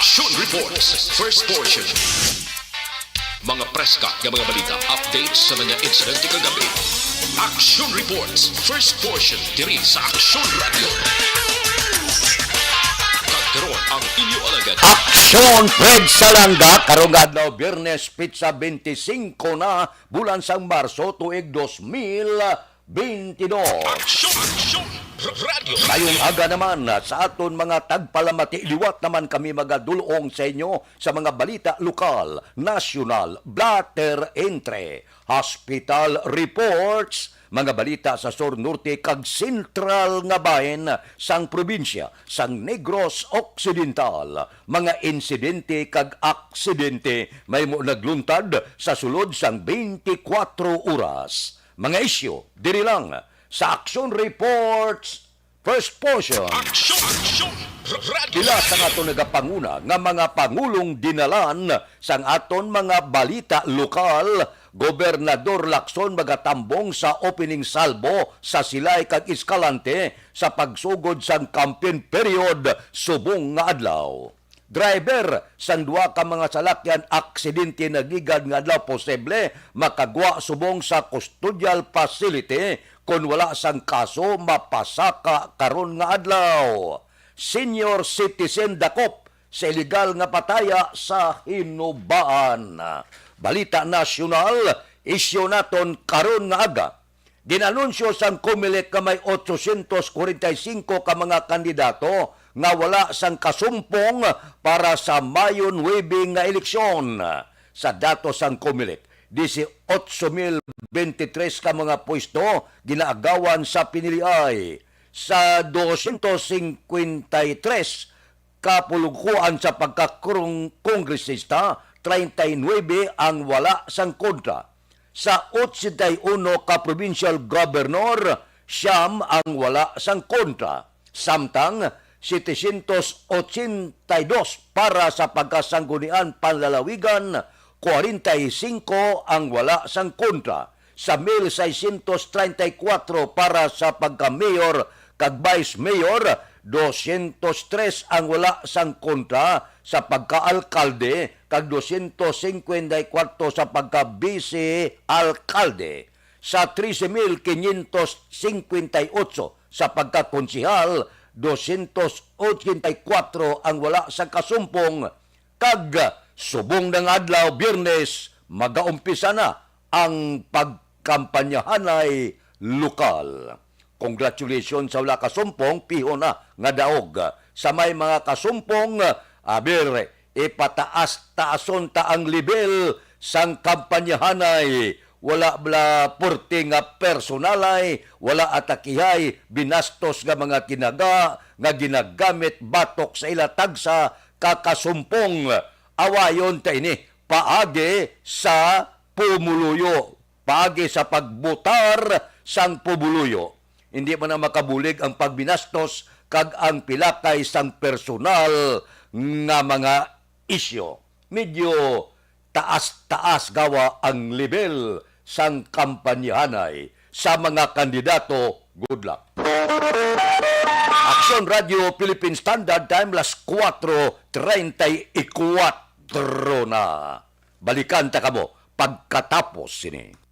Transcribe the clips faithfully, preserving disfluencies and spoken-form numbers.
Action Reports, first portion. Mga preska nga mga balita, updates sa mga insidente kagabi. Action Reports, first portion, diri sa Action Radio. Kag karon ang inyo alagad. Action Fred Salanga, karong adlaw, Biyernes, petsa twenty-five na, bulan sang Marso, tuig dos mil twenty-two. Action, Action Radio. Mayong aga naman sa aton mga tagpalamati. Liwat naman kami magadul-ong sa inyo sa mga balita lokal, nasyonal, blotter entry, hospital reports, mga balita sa sur, norte, kag sentral nga bahin sang probinsya sang Negros Occidental, mga insidente kag aksidente may mo nagluntad sa sulod sang twenty-four oras. Mga isyu diri lang sa Action Reports, first portion. Action, Action Radio. Ila sa ato nagapanguna nga mga pangulong dinalan sang aton mga balita lokal, Gobernador Lacson magatambong sa opening salvo sa Silay kag Escalante sa pagsugod sang campaign period subong nga adlaw. Driver sang duha ka mga salakyan aksidente nagikan nga adlaw, posible makagwa subong sa custodial facility kon wala sang kaso mapasaka karon nga adlaw. Senior citizen dakop sa iligal nga pataya sa Hinubaan. Balita nasyonal, isyu naton karon nga aga. Ginanunsyo sang Comelec nga may otsosyentos kwarenta y singko ka mga kandidato nga wala sang kasumpong para sa Mayo nuebe nga eleksyon. Sa datos sang Comelec, disiotso mil bente tres ka mga pwesto ginaagawan sa piniliay. Sa dosyentos singkwenta y tres kapulugkuan sa pagkakongresista, treinta y nuebe ang wala sang kontra. Sa ochenta y uno ka provincial governor, siyam ang wala sang kontra. Samtang setecientos ochenta y dos para sa pagkasanggunian panlalawigan, kwarenta y singko ang wala sang kontra. Sa mil seiscientos treinta y cuatro para sa pagka-mayor kag vice mayor, doscientos tres ang wala sang kontra sa pagka-alkalde kag doscientos cincuenta y cuatro sa pagka-vice-alkalde. Sa trese mil quinientos cincuenta y ocho sa pagkakonsehal, doscientos ochenta y cuatro ang wala sang kasumpong, kag subong na nga adlaw, Biyernes, magaumpisa na ang pagkampanyahanay lokal. Congratulations sa wala kasumpong, piho na nga daog. Sa may mga kasumpong, aber, ipataas-taason ta ang lebel sang kampanyahanay. Wala bala porte nga personalay, wala atakihay, binastos nga mga tinaga nga ginagamit batok sa ila tagsa ka kasumpong. Awayon ta ini paagi sa pumuluyo, paagi sa pagbutar sang pumuluyo. Hindi man na makabulig ang pagbinastos kag ang pilakay sang personal nga mga isyu. Medyo taas-taas gawa ang lebel sang kampanyahanay sa mga kandidato. Good luck. Aksyon Radio Philippine Standard Time, las kuwatro treinta y cuatro na. Balikan ta kamo pagkatapos sini.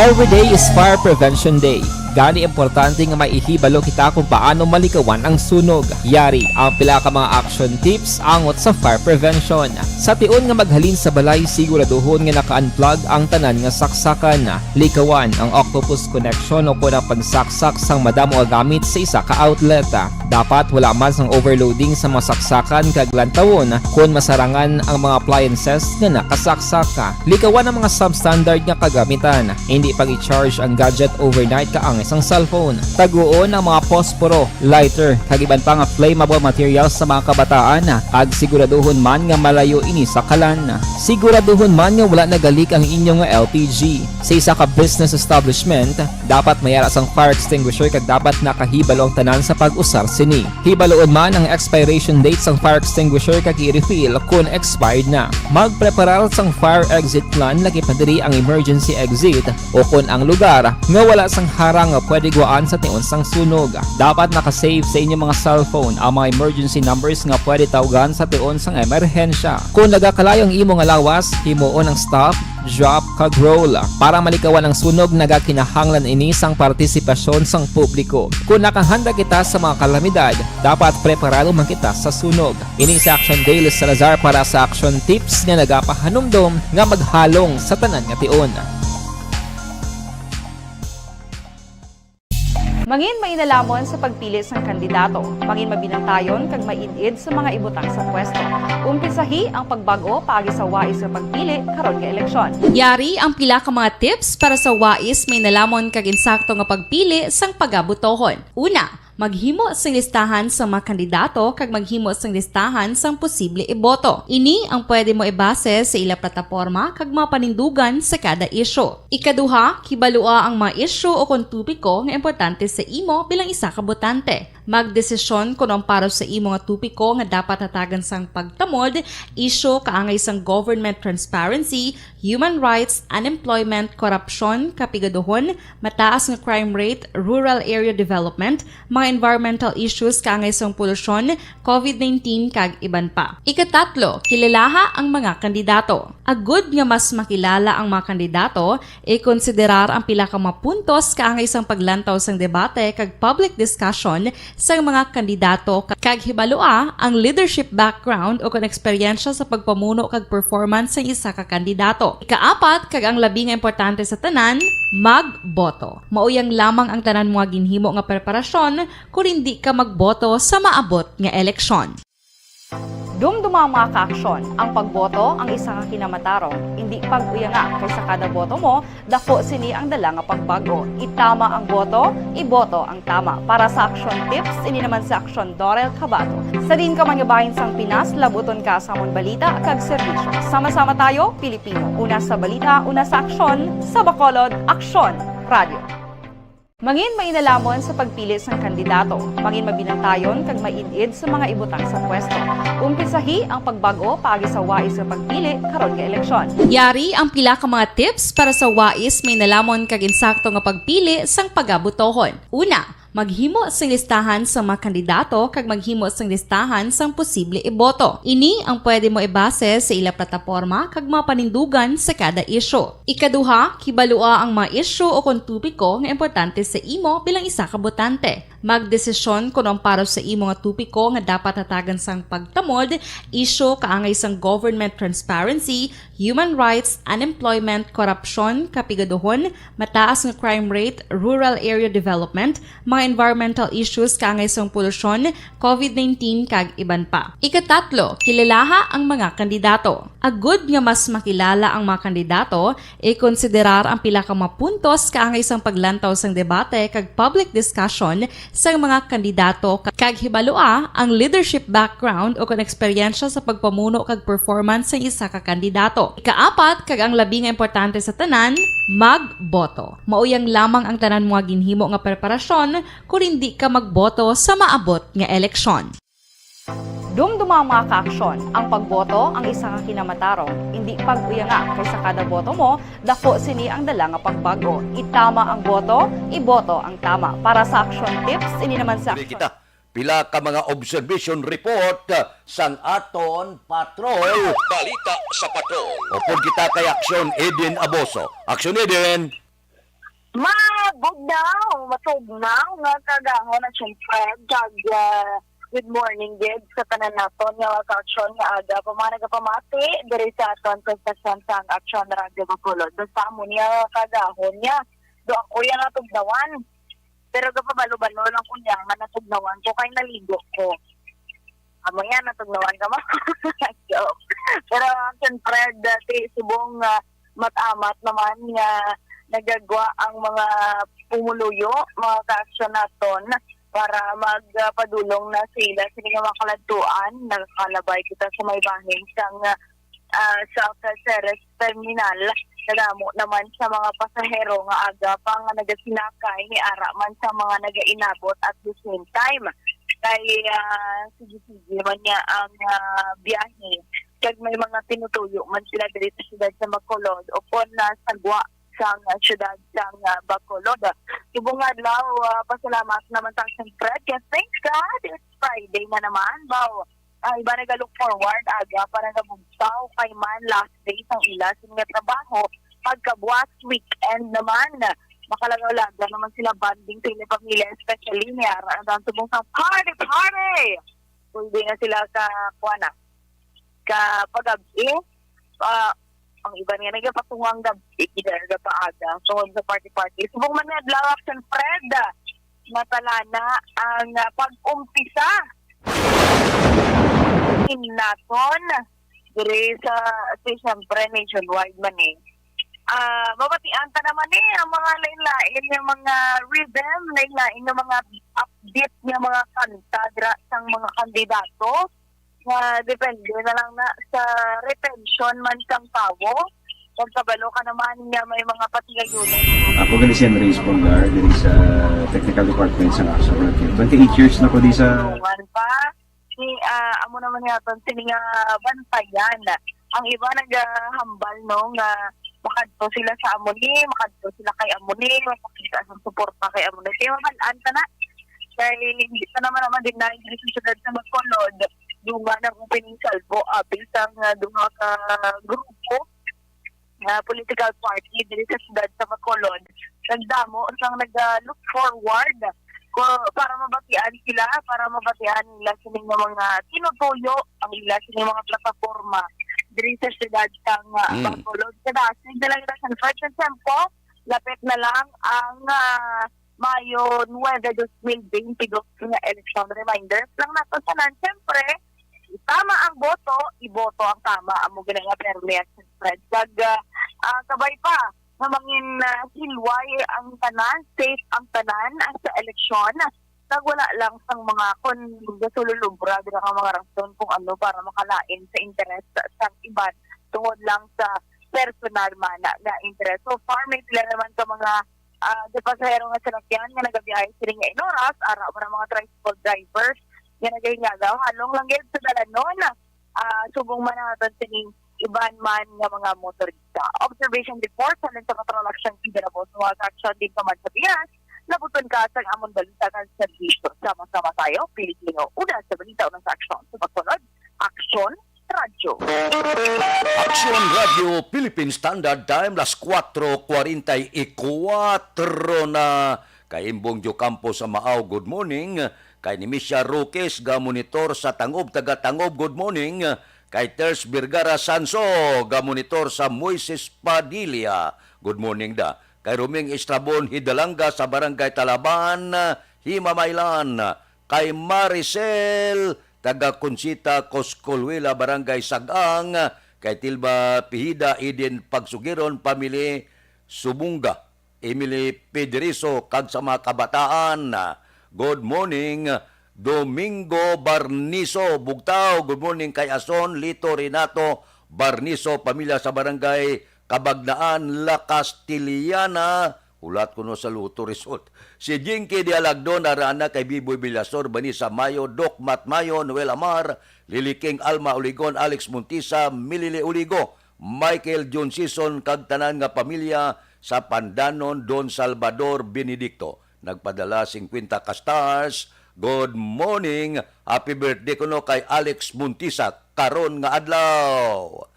Every day is Fire Prevention Day. Gani, importante nga maihibalo kita kung paano malikawan ang sunog. Yari ang pila ka mga action tips angot sa fire prevention. Sa tion nga maghalin sa balay, siguraduhon nga naka-unplug ang tanan nga saksakan. Likawan ang octopus connection o kon ang pagsaksak sang madamo nga gamit sa isa ka outlet. Dapat wala man sang overloading sa mga saksakan kag lantawon kon masarangan ang mga appliances nga nakasaksak. Likawan ang mga substandard nga kagamitan. Indi pag-i-charge ang gadget overnight kaangay sang cellphone. Taguon ang mga posporo, lighter, kag iban pa nga flammable materials sa mga kabataan, kag siguraduhon man nga malayo ini sa kalan. Siguraduhon man nga wala nagalik ang inyo nga L P G. Sa isa ka business establishment, dapat may ara sang fire extinguisher kag dapat nakahibalo ang tanan sa pag-usar sini. Hibaloon man ang expiration date sang fire extinguisher kag i-refill kon expired na. Magpreparar sang fire exit plan, lakip na diri ang emergency exit, o kon ang lugar nga wala sang harang nga pwede guwaan sa tion sang sunog. Dapat naka-save sa inyong mga cellphone ang mga emergency numbers nga pwede tawgan sa tion sang emerhensya. Kon nagakalayo ang imo nga lawas, himuon ang stop, drop, kag roll. Para malikawan ang sunog, nagakinahanglan ini sang partisipasyon sang publiko. Kon nakahanda kita sa mga kalamidad, dapat preparado man kita sa sunog. Ini si Action Dale Salazar para sa Action Tips nga nagapahanumdom nga maghalong sa tanan nga tion. Mangin mainalamon sa pagpili sang kandidato. Mangin mabinantayon kag maid-id sa mga ibutang sa pwesto. Umpisahi ang pagbag-o paagi sa wais nga pagpili karon nga eleksyon. Yari ang pila ka mga tips para sa wais, mainalamon kag insakto nga pagpili sang pagabotohon. Una, maghimo sing listahan sang mga kandidato kag maghimo sing listahan sang posible iboto. Ini ang pwede mo ibase sa ila plataporma kag mga panindugan sa kada isyu. Ikaduha, kibalua ang mga isyu o kon topiko nga importante sa imo bilang isa ka botante. Magdesisyon kon ang para sa imo nga topiko nga dapat hatagan sang pagtamod, isyu kaangay sang government transparency, human rights, unemployment, korupsyon, kapigaduhon, mataas nga crime rate, rural area development, mga environmental issues kaangay sang polusyon, covid nineteen, kag iban pa. Ikatatlo, kilalaha ang mga kandidato. Agud nga mas makilala ang mga kandidato, ikonsiderar ang pila ka mga puntos kaangay sang paglantaw sang debate kag public discussion sang mga kandidato, kag hibalua ang leadership background o kon eksperyensya sa pagpamuno kag performance sang isa ka kandidato. Ikaapat, kag ang labi nga importante sa tanan, magboto. Mauyang lamang ang tanan mo nga ginhimo nga preparasyon kon indi ka magboto sa maabot nga eleksyon. Dumduma ang mga kaaksyon. Ang pagboto ang isa ka kinamatarong. Indi pag-uyanga, kay sa kada boto mo, dako sini ang dala nga pagbag-o. Itama ang boto, iboto ang tama. Para sa Action Tips, ini naman si Action Dorel Cabato. Sa diin ka man nga bahin sang Pinas, labuton ka sa amon balita kag serbisyo. Sama-sama tayo, Pilipino. Una sa balita, una sa aksyon, sa Bacolod, Aksyon Radio. Mangin mainalamon sa pagpili sang kandidato. Mangin mabinantayon kag maid-id sa mga ibutang sa pwesto. Umpisahi ang pagbag-o paagi sa wais nga pagpili karon nga eleksyon. Yari ang pila ka mga tips para sa wais, mainalamon kag insakto nga pagpili sang pagabotohon. Una, maghimo sing listahan sang mga kandidato kag maghimo sing listahan sang posible iboto. Ini ang pwede mo ibase sa ila plataporma kag mga panindugan sa kada isyu. Ikaduha, kibalua ang mga isyu o kon topiko nga importante sa imo bilang isa ka botante. Magdesisyon kon ang para sa imo nga topiko nga dapat hatagan sang pagtamod, isyu kaangay sang government transparency, human rights, unemployment, korupsyon, kapigaduhon, mataas nga crime rate, rural area development, mga environmental issues kaangay sang polusyon, covid nineteen, kag iban pa. Ikatatlo, kilalaha ang mga kandidato. Agud nga mas makilala ang mga kandidato, ikonsiderar ang pila ka mga puntos kaangay sang paglantaw sang debate kag public discussion sang mga kandidato, kag hibalua ang leadership background o kon eksperyensya sa pagpamuno kag performance sang isa ka kandidato. Ikaapat, kag ang labi nga importante sa tanan, magboto. Mauyang lamang ang tanan mo nga ginhimo nga preparasyon kon indi ka magboto sa maabot nga eleksyon. Dumduma ang mga kaaksyon. Ang pagboto ang isa ka kinamatarong. Indi pag-uyanga, kay sa kada boto mo, dako sini ang dala nga pagbag-o. Itama ang boto, iboto ang tama. Para sa Action Tips, ini naman sa Diri Action. Kita, pila ka mga observation report, uh, sang aton patrol. Balita sa patrol. Upod kita kay Action Eden Aboso. Action Eden. Mabugnaw, matugnaw nga kaagahon, Action Fred, kag, ah, good morning gid sa tanan naton nga mga ka-aksyon nga aga pa mga nagapamati diri sa aton sa estasyon sang Action Radio Bacolod. Basta amo niya kaagahon niya. Do ako yang natugnawan. Pero gapabalo-balo lang ko niya nga natugnawan ko kay naligo ko. Amo yan, natugnawan ka mo. Joke. Pero, Action Fred, dati subong nga mat-amat naman nga nagagwa ang mga pumuluyo, mga ka-aksyon naton, para magpadulong na sila sa mga kaladtuan. Nakakalabay kita sa may bahin sang, ah, South Ceres Terminal. Kadamo naman sa mga pasahero nga aga pa nga nagasinakay, ni ara man sa mga nagainabot at the same time kay, ah, sige-sige man niya ang, ah, biyahe. Kag may mga tinutuyo man sila diri sa siyudad sa Bacolod, upon na sa gwa sang, ah, siyudad sang, ah, Bacolod. Subong nga adlaw, ah, pasalamat naman sa Action Fred. Kaya thank God, it's Friday na naman. Wow. Ang iba nag-look forward, aga pa nagabugtaw kay man last day sang ila sini nga trabaho. Pagkabuas, weekend naman. Makalagaw-lagaw naman sila bonding sa ilang pamilya, especially ni ara na ang subong sang party, party! Pwede na sila ka, kuha na, ka pag-abs-i. Ah, ang iba nga nagapatungang gabi, iba nga paaga. So, sa party-party. Subong man nga adlaw, Action Fred, matalana ang, ah, pag-umpisa naton diri sa, si, siyempre, nationwide man eh. Ah, mabatian ta naman eh ang mga lain-lain nga mga rhythm, lain-lain nga mga upbeat nga mga kanta dira sang mga kandidato, nga depende na lang na sa retention man sang tawo. Kung kabalo ka naman nga may mga patigayon. Ako gali si Andres Polgar, diri sa technical department sa Action Radio. Twenty-eight years na ko di sa Tulungan pa. Ni, ah, amo naman nga aton sini nga bantayan. Ang iba nagahambal, no, nga makadto sila sa amo ni, makadto sila kay amo ni, makakita sa suporta kay amo ni. Kaya mabal-an ta na. Kay hindi pa naman naman din na diri sa siyudad sa Bacolod, duman ang opening salvo, apil sang, ah, duha ka grupo nga political party diri sa siyudad sa Bacolod. Nagdamo sang naga-look forward ko, para mabatian sila, para mabatian nila sini nga mga tinutuyo, ang ila sini mga plataporma diri sa siyudad sang, ah, Mm. Bacolod. Kadasig na lang kita sa Fred Sansempo, lapit na lang ang, ah, Mayo nuebe, dos mil bente dos nga election. Reminder lang nato tanan, siyempre, tama ang boto, iboto ang tama. Amo gani nga permi, Action Fred. Kag, ah, ah, kabay pa nga mangin, ah, hilway ang tanan, safe ang tanan, ah, sa eleksyon. Kag wala lang sang mga kon gasululubra dira nga mga rason kung ano para makalain sa interes sa iban tungod lang sa personal man nga interes. So far, may pila naman ka mga, ah, di pasahero nga sinakyan nga nagabiyahe sini nga inoras, ara man ang mga tricycle drivers nga nagahingaga halong lang gid sa dalanon, ah, subong man naton sining iban man nga mga motorista. Observation report halin sa Patrol Action Team, Davao, sa mga aksyon din ka man sa biyas, labuton ka sa amon balita kag serbisyo. Sama-sama tayo, Pilipino, una sa balita, una sa aksyon. Sa pagsunod, Aksyon Radyo. Action Radio Philippine Standard Time, las cuatro cuarenta y cuatro na. Kay Imbong Diocampo sa Maao, good morning. Kay ni Misha Roques, ga-monitor sa Tangob, taga Tangob, good morning. Kay Ters Vergara Sanso, ga-monitor sa Moises Padilla, good morning da. Kay Roming Estrabon Hidalanga sa Barangay Talaban, Himamaylan. Kay Maricel, taga Conchita, Coscolhuela, Barangay Sagang. Kay Tilba Pihida, Eden Pagsugiron, family, Subunga, Emily Pedrizo, kag sa mga kabataan. Good morning, Domingo Barniso, Bugtao. Good morning kay Ason, Lito, Renato Barniso, pamilya sa Barangay Kabagnaan, La Castellana. Hulat ko no sa Lotto result. Si Jinky Dialagdon, Arana, kay Biboy Villasor, Vanessa Mayo, Doc Matt Mayo, Noel Amar, Lily King, Alma Oligon, Alex Montisa, Milili Oligo, Michael John Season, kag tanan nga pamilya sa Pandanon, Don Salvador Benedicto. Nagpadala singkwenta ka stars. Good morning. Happy birthday kuno kay Alex Montisa karon nga adlaw.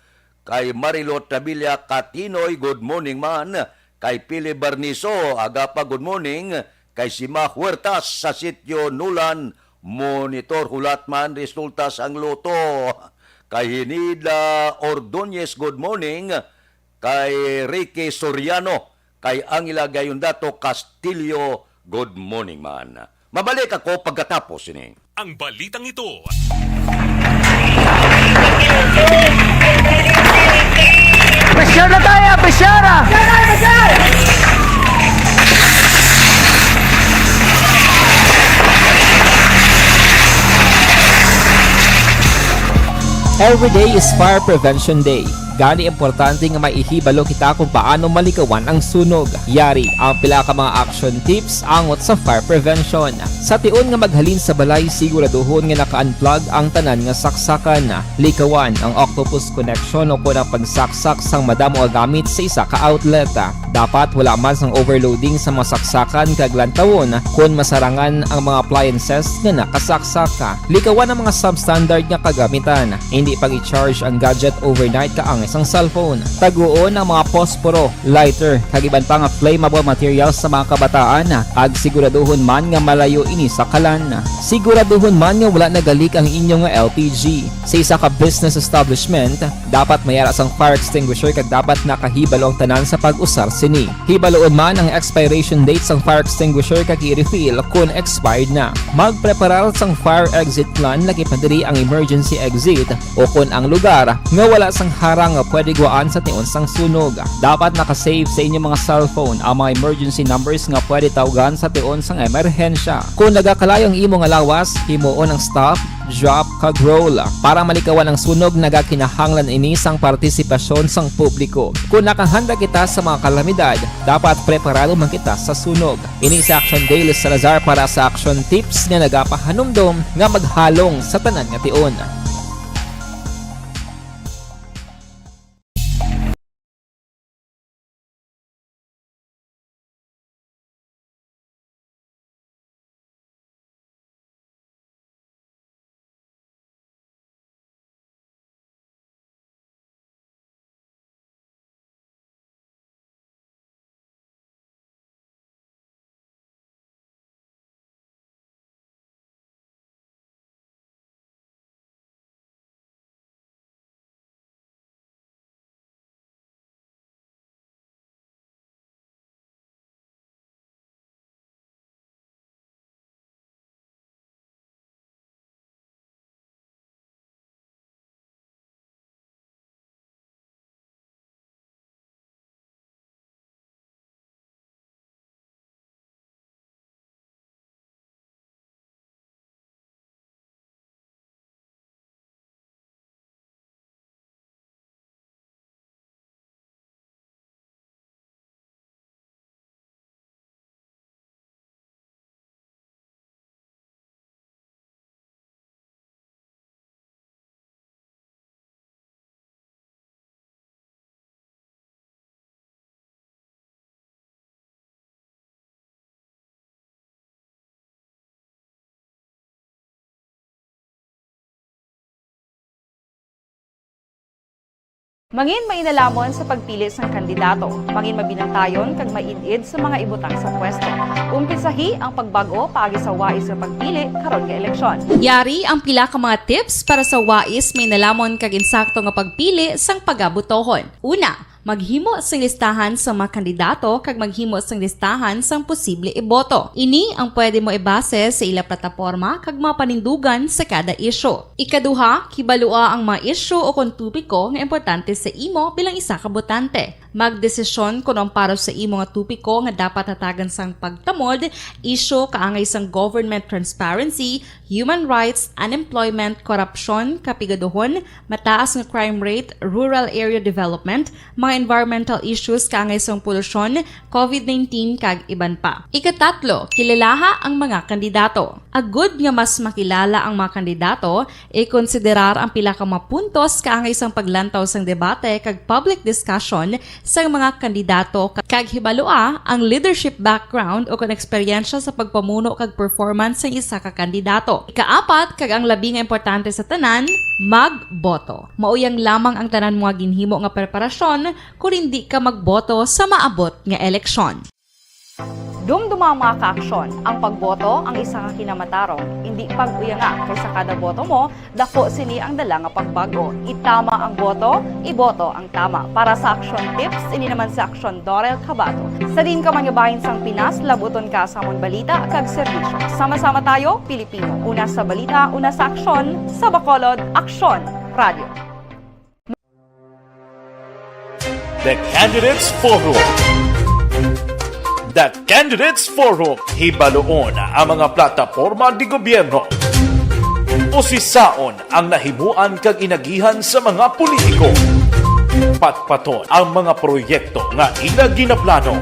Kay Marilot Tabilia Katinoy, good morning man. kay Pili Barniso, Agapa, good morning, kay Sima Huertas sa Sitio Nulan, monitor hulat man resulta sang loto. Kay Hinida Ordonez, good morning, kay Ricky Soriano, kay Angela Gayondato Castillo, good morning man. Mabalik ako pagkatapos ini. Ang balitang ito. Pressure na tayo, pressure! Every day is Fire Prevention Day. Gani, importante nga may ihibalo kita kung paano malikawan ang sunog. Yari ang pila ka mga action tips angot sa fire prevention. Sa tion nga maghalin sa balay, siguraduhon nga naka-unplug ang tanan nga saksakan. Likawan ang octopus connection o kon ang pagsaksak sang madamo nga gamit sa isa ka outlet. Dapat wala man sang overloading sa mga saksakan kag lantawon kon masarangan ang mga appliances nga nakasaksak. Likawan ang mga substandard nga kagamitan. Hindi pag-i-charge ang gadget overnight kaangay sang cellphone. Taguon ang mga posporo, lighter, kag iban pa nga flammable materials sa mga kabataan, kag siguraduhon man nga malayo ini sa kalan. Siguraduhon man nga wala nagalik ang inyo nga L P G. Sa isa ka business establishment, dapat may ara sang fire extinguisher kag dapat nakahibalo ang tanan sa pag-usar sini. Hibaloon man ang expiration date sang fire extinguisher kag i-refill kon expired na. Magpreparar sang fire exit plan, lakip na diri ang emergency exit o kon ang lugar nga wala sang harang nga pwede guwaan sa tion sang sunog. Dapat naka-save sa inyong mga cellphone ang mga emergency numbers nga pwede tawgan sa tion sang emerhensya. Kon nagakalayo ang imo nga lawas, himuon ang stop, drop, kag roll. Para malikawan ang sunog, nagakinahanglan ini sang partisipasyon sang publiko. Kon nakahanda kita sa mga kalamidad, dapat preparado man kita sa sunog. Ini si Action Daily Salazar para sa Action Tips nga nagapahanumdom nga maghalong sa tanan nga tion. Mangin mainalamon sa pagpili sang kandidato. Mangin mabinantayon kag maid-id sa mga ibutang sa pwesto. Umpisahi ang pagbag-o paagi sa wais nga pagpili karon nga eleksyon. Yari ang pila ka mga tips para sa wais, mainalamon kag insakto nga pagpili sang pagabutohon. Una, maghimo sing listahan sa mga kandidato kag maghimo sing listahan sang posible iboto. Ini ang pwede mo ibase sa ila plataporma kag mga panindugan sa kada isyu. Ikaduha, kibalua ang mga isyu o kon topiko nga importante sa imo bilang isa ka botante. Magdesisyon kon ang para sa imo nga topiko nga dapat hatagan sang pagtamod, isyu kaangay sang government transparency, human rights, unemployment, korupsyon, kapigaduhon, mataas nga crime rate, rural area development, mga environmental issues kaangay sang polusyon, covid nineteen, kag iban pa. Ikatatlo, kilalaha ang mga kandidato. Agud nga mas makilala ang mga kandidato, ikonsiderar ang pila ka mga puntos kaangay sang paglantaw sang debate kag public discussion sang mga kandidato, kag hibalua ang leadership background o kon eksperyensya sa pagpamuno kag performance sang isa ka kandidato. Ikaapat, kag ang labi nga importante sa tanan, magboto. Mao yang lamang ang tanan mo nga ginhimo nga preparasyon kon hindi ka magboto sa maabot nga eleksyon. Dumduma, mga kaaksyon, ang pagboto ang isa ka kinamatarong. Indi pag-uyanga, kay sa kada boto mo, dako sini ang dala nga pagbago. Itama ang boto, iboto ang tama. Para sa Aksyon Tips, ini naman si Aksyon Dorel Cabato. Sa diin ka man nga bahin sang Pinas, labuton ka sa amon balita kag serbisyo. Sama-sama tayo, Pilipino. Una sa balita, una sa aksyon, sa Bacolod, Aksyon Radio. The Candidates Forum. The Candidates Forum. Hibaluon ang mga plataporma de gobyerno. Usisaon ang nahimuan kag inagihan sa mga politiko. Patpaton ang mga proyekto nga ila ginaplano.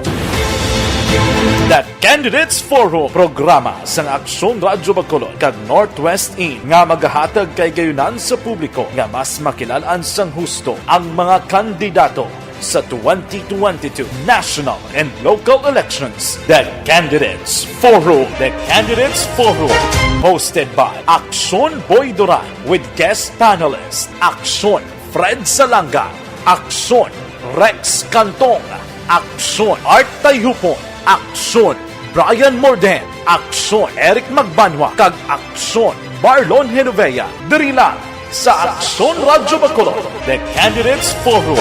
The Candidates Forum, programa sang Aksyon Radyo Bacolod kag Northwest In nga magahatag kahigayunan sa publiko nga mas makilal-an sang husto ang mga kandidato sa twenty twenty-two national and local elections. The Candidates Forum. The Candidates Forum, hosted by Aksyon Boy Duran with guest panelist Aksyon Fred Salanga, Aksyon Rex Cantong, Aksyon Art Tayhupon, Aksyon Brian Morden, Aksyon Eric Magbanwa, kag Aksyon Marlon Genovea. Diri lang sa Aksyon Radyo Bacolod, The Candidates Forum.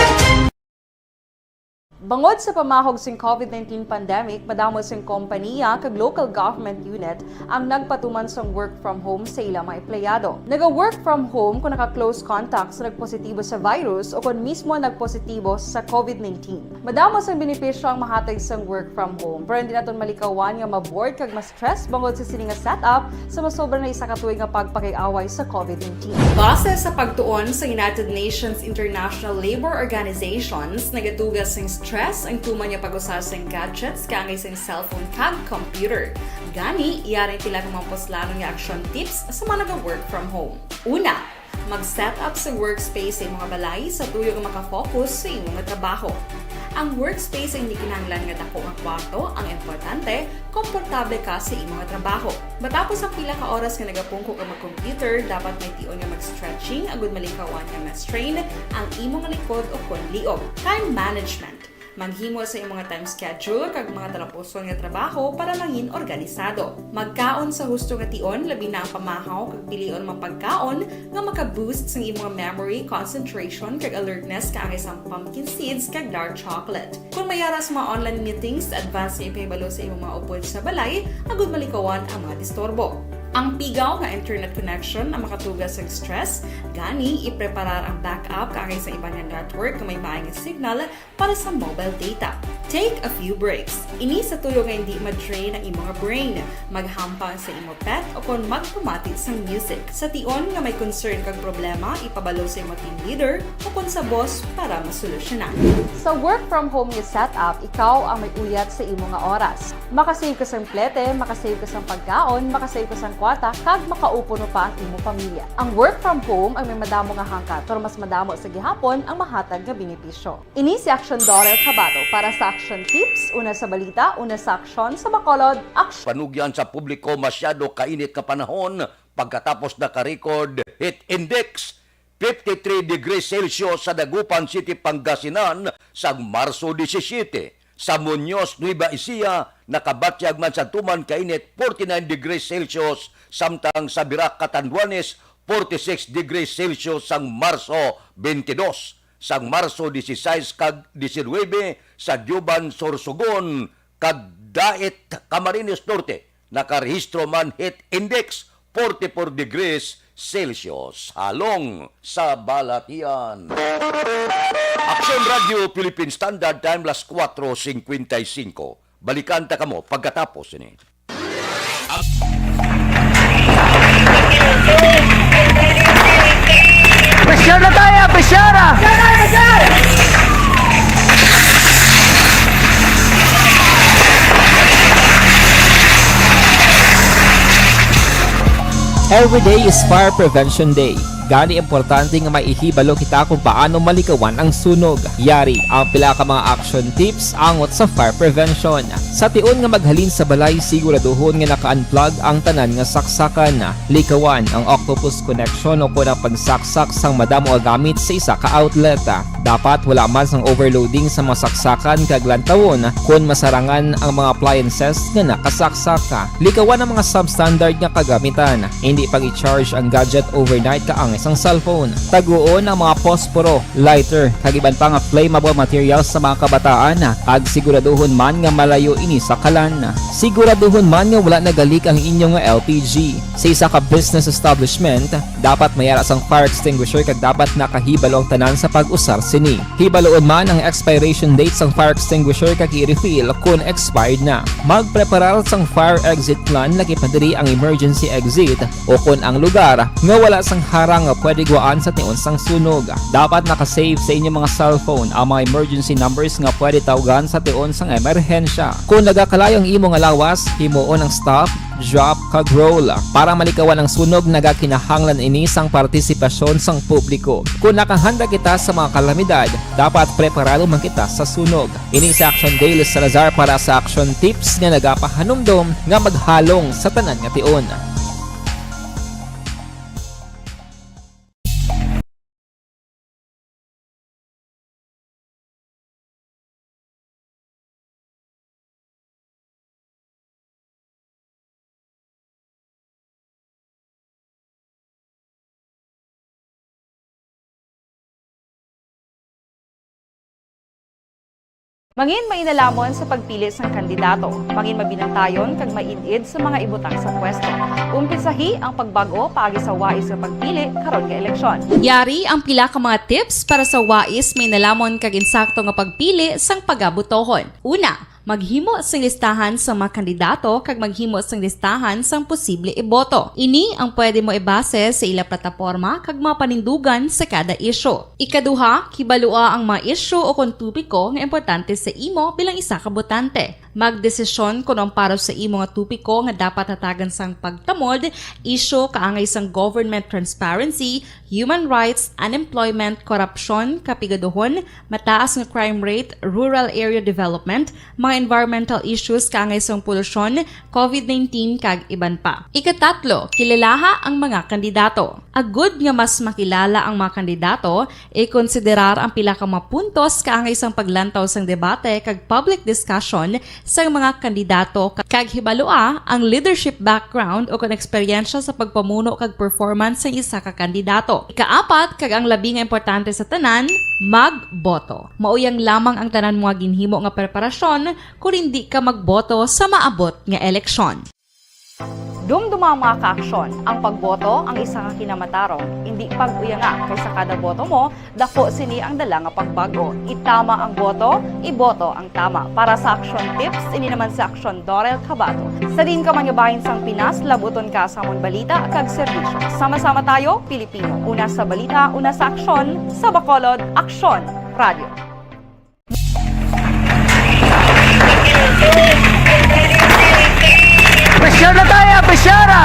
Bangod sa pamahog sing COVID nineteen pandemic, madamo sing kompanya kag local government unit ang nagpatuman sang work from home sa ila mga empleyado. Naga-work from home kung naka-close contact sa nagpositibo sa virus o kung mismo nagpositibo sa COVID nineteen. Madamo sang benepisyo ang mahatag sang work from home, pero hindi naton malikawan nga ma-bored kag ma-stress bangod sa sini nga setup sa masobra na isa ka tuig nga pagpakig-away sa COVID nineteen. Base sa pagtuon sa United Nations International Labour Organizations, nagatuga sing stress ang tuman nga pag-usa sing gadgets kaangay sing cellphone kag computer. Gani, yari ang pila ka mga puslanon nga action tips sa mga naga-work from home. Una, mag-set up sa workspace sa imong balay sa tuyo nga makafocus sa imong trabaho. Ang workspace ay hindi kinahanglan nga dako nga kwarto, ang importante, komportable ka sa imong trabaho. Matapos ang pila ka oras nga nagapungko ka mag-computer, dapat may tion nga mag-stretching agud malikawan nga ma-strain ang imong likod o kon liog. Time management. Maghimo sa imong time schedule kag mga talapuson nga trabaho para mangin organisado. Magkaon sa husto nga tion, labi na ang pamahaw kag pilion mga pagkaon nga maka-boost sang imong memory, concentration, kag alertness kaangay sang pumpkin seeds kag dark chocolate. Kung may ara sa mga online meetings, advance nga ipahibalo sa imong mga upod sa balay agud malikawan ang mga disturbo. Ang pigaw nga internet connection ang makatuga sang stress, gani ipreparar ang backup kaangay sa iban nga network nga may maayong signal para sa mobile data. Take a few breaks. Ini sa tuyo nga hindi ma-drain ang imong brain. Maghampang sa imong pet o kon magpamati sang music. Sa tion nga may concern kag problema, ipabalo sa imong team leader o kon sa boss para masolusyonan. Sa work from home nga setup, ikaw ang may uyat sa imo nga oras. Makasave ka sang plete, makasave ka sang pagkaon, makasave ka sang kwarta, kag makaupuno pa ang imo pamilya. Ang work from home ang may madamo nga hangkat, pero mas madamo sa gihapon ang mahatag nga benepisyo. Ini si Aksyon Dorel Cabato para sa Action Tips, una sa balita, una sa aksyon, sa Bacolod, aksyon. Panugyan sa publiko, masyado kainit nga panahon pagkatapos naka-record heat index fifty-three degrees Celsius sa Dagupan City, Pangasinan, sa Marso disisiete. Sa Muñoz, Nueva Ecija, nakabatyag man sa tuman kainit forty-nine degrees Celsius, samtang sa Virac, Catanduanes, forty-six degrees Celsius sang Marso twenty-two. Sang Marso dieciséis kag diecinuebe sa Diuban, Sorsogon, kag Dait, Camarines Norte, nakarehistro man heat index forty-four degrees Celsius. Halong sa balatian. Aksyon Radio, Philippine Standard Time, las cuatro cincuenta y cinco. Balikan ta kamo pagkatapos ini. Pressure na tayo, pressure! Every day is Fire Prevention Day. Gani, importante nga maihibalo kita kung paano malikawan ang sunog. Yari ang pila ka mga action tips angot sa fire prevention. Sa tion nga maghalin sa balay, siguraduhon nga naka-unplug ang tanan nga saksakan. Likawan ang octopus connection o kon ang pagsaksak sang madamo nga gamit sa isa ka outlet. Dapat wala man sang overloading sa mga saksakan kag lantawon kon masarangan ang mga appliances nga nakasaksak. Likawan ang mga substandard nga kagamitan. Hindi pag-i-charge ang gadget overnight kaangay sang cellphone. Taguon ang mga posporo, lighter, kag iban pa nga flammable materials sa mga kabataan, kag siguraduhon man nga malayo ini sa kalan. Siguraduhon man nga wala nagalik ang inyo nga L P G. Sa isa ka business establishment, dapat may ara sang fire extinguisher kag dapat nakahibalo ang tanan sa pag-usar sini. Hibaluon man ang expiration date sang fire extinguisher kag i-refill kon expired na. Magpreparar sang fire exit plan, lakip na diri ang emergency exit o kon ang lugar nga wala sang harang nga pwede guwaan sa tion sang sunog. Dapat naka-save sa inyo mga cellphone ang mga emergency numbers nga pwede tawgan sa tion sang emerhensya. Kon nagakalayo ang imo nga lawas, himuon ang stop, drop, kag roll. Para malikawan ang sunog, nagakinahanglan ini sang partisipasyon sang publiko. Kon nakahanda kita sa mga kalamidad, dapat preparado man kita sa sunog. Ini si Action Dale Salazar para sa Action Tips nga nagapahanumdom nga maghalong sa tanan nga tion. Mangin mainalamon sa pagpili sang kandidato. Mangin mabinantayon kag maid-id sa mga ibutang sa pwesto. Umpisahi ang pagbag-o paagi sa wais nga pagpili karon nga eleksyon. Yari ang pila ka mga tips para sa wais, mainalamon kag insakto nga pagpili sang pagabotohon. Una, maghimo sing listahan sa mga kandidato kag maghimo sing listahan sang posible iboto. Ini ang pwede mo ibase sa ila plataporma kag mga panindugan sa kada isyu. Ikaduha, kibalua ang mga isyu o kon topiko nga importante sa imo bilang isa ka botante. Magdesisyon kon ang para sa imo nga topiko nga dapat hatagan sang pagtamod, isyu kaangay sang government transparency, human rights, unemployment, korupsyon, kapigaduhon, mataas nga crime rate, rural area development, mga environmental issues kaangay sang polusyon, covid nineteen, kag iban pa. Ikatatlo, kilalaha ang mga kandidato. Agud nga mas makilala ang mga kandidato, ikonsiderar ang pila ka mga puntos kaangay sang paglantaw sang debate kag public discussion sang mga kandidato, ka-, kag hibalua ang leadership background o kon eksperyensya sa pagpamuno kag performance sang isa ka kandidato. Ikaapat, kag ang labi nga importante sa tanan, magboto. Mao yang lamang ang tanan mo nga ginhimo nga preparasyon kon indi ka magboto sa maabot nga eleksyon. Dumduma ang mga kaaksyon. Ang pagboto ang isa ka kinamatarong. Indi pag-uyanga, kay sa kada boto mo, dako sini ang dala nga pagbag-o. Itama ang boto, iboto ang tama. Para sa Action Tips, ini naman si Action Dorel Cabato. Sa diin ka man nga bahin sang Pinas, labuton ka sa amon balita kag serbisyo. Sama-sama tayo, Pilipino. Una sa balita, una sa aksyon, sa Bacolod, Aksyon Radio. Pressure na tayo! Pressure na!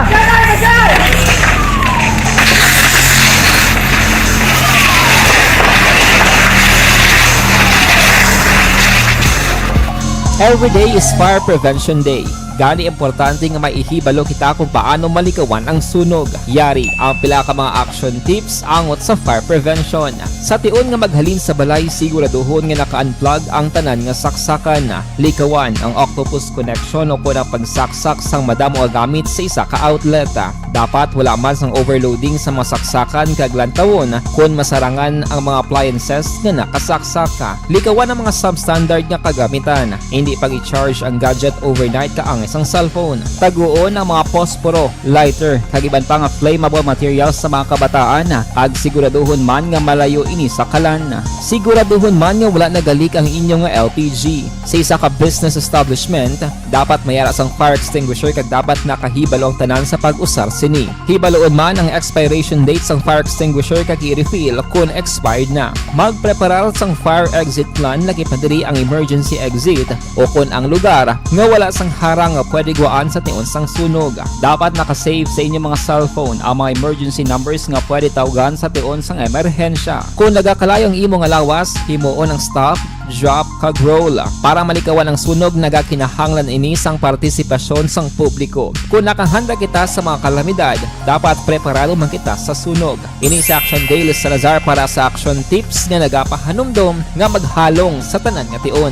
Every day is Fire Prevention Day. Gani, importante nga maihibalo kita kung paano malikawan ang sunog. Yari ang pila ka mga action tips angot sa fire prevention. Sa tion nga maghalin sa balay, siguraduhon nga naka-unplug ang tanan nga saksakan. Likawan ang octopus connection o kon ang pagsaksak sang madamo nga gamit sa isa ka outlet. Dapat wala man sang overloading sa mga saksakan kag lantawon kon masarangan ang mga appliances nga nakasaksak. Likawan ang mga substandard nga kagamitan. Hindi pag-i-charge ang gadget overnight kaangay sang cellphone. Taguon ang mga posporo, lighter, kag iban pa nga flammable materials sa mga kabataan, kag siguraduhon man nga malayo ini sa kalan. Siguraduhon man nga wala nagalik ang inyo nga L P G. Sa isa ka business establishment, dapat may ara sang fire extinguisher kag dapat nakahibalo ang tanan sa pag-usar sini. Hibaluon man ang expiration date sang fire extinguisher kag i-refill kon expired na. Magpreparar sang fire exit plan, lakip na diri ang emergency exit o kon ang lugar nga wala sang harang nga pwede gwaan sa tion sang sunog. Dapat naka-save sa inyo mga cellphone ang mga emergency numbers nga pwede tawgan sa tion sang emerhensya. Kung nagakalayo ang imo nga lawas, himuon ang stop, drop, kag roll. Para malikawan ang sunog, nagakinahanglan ini sang partisipasyon sang publiko. Kung nakahanda kita sa mga kalamidad, dapat preparado man kita sa sunog. Ini si Action Dale Salazar para sa Action Tips nga nagapahanumdom nga maghalong sa tanan nga tion.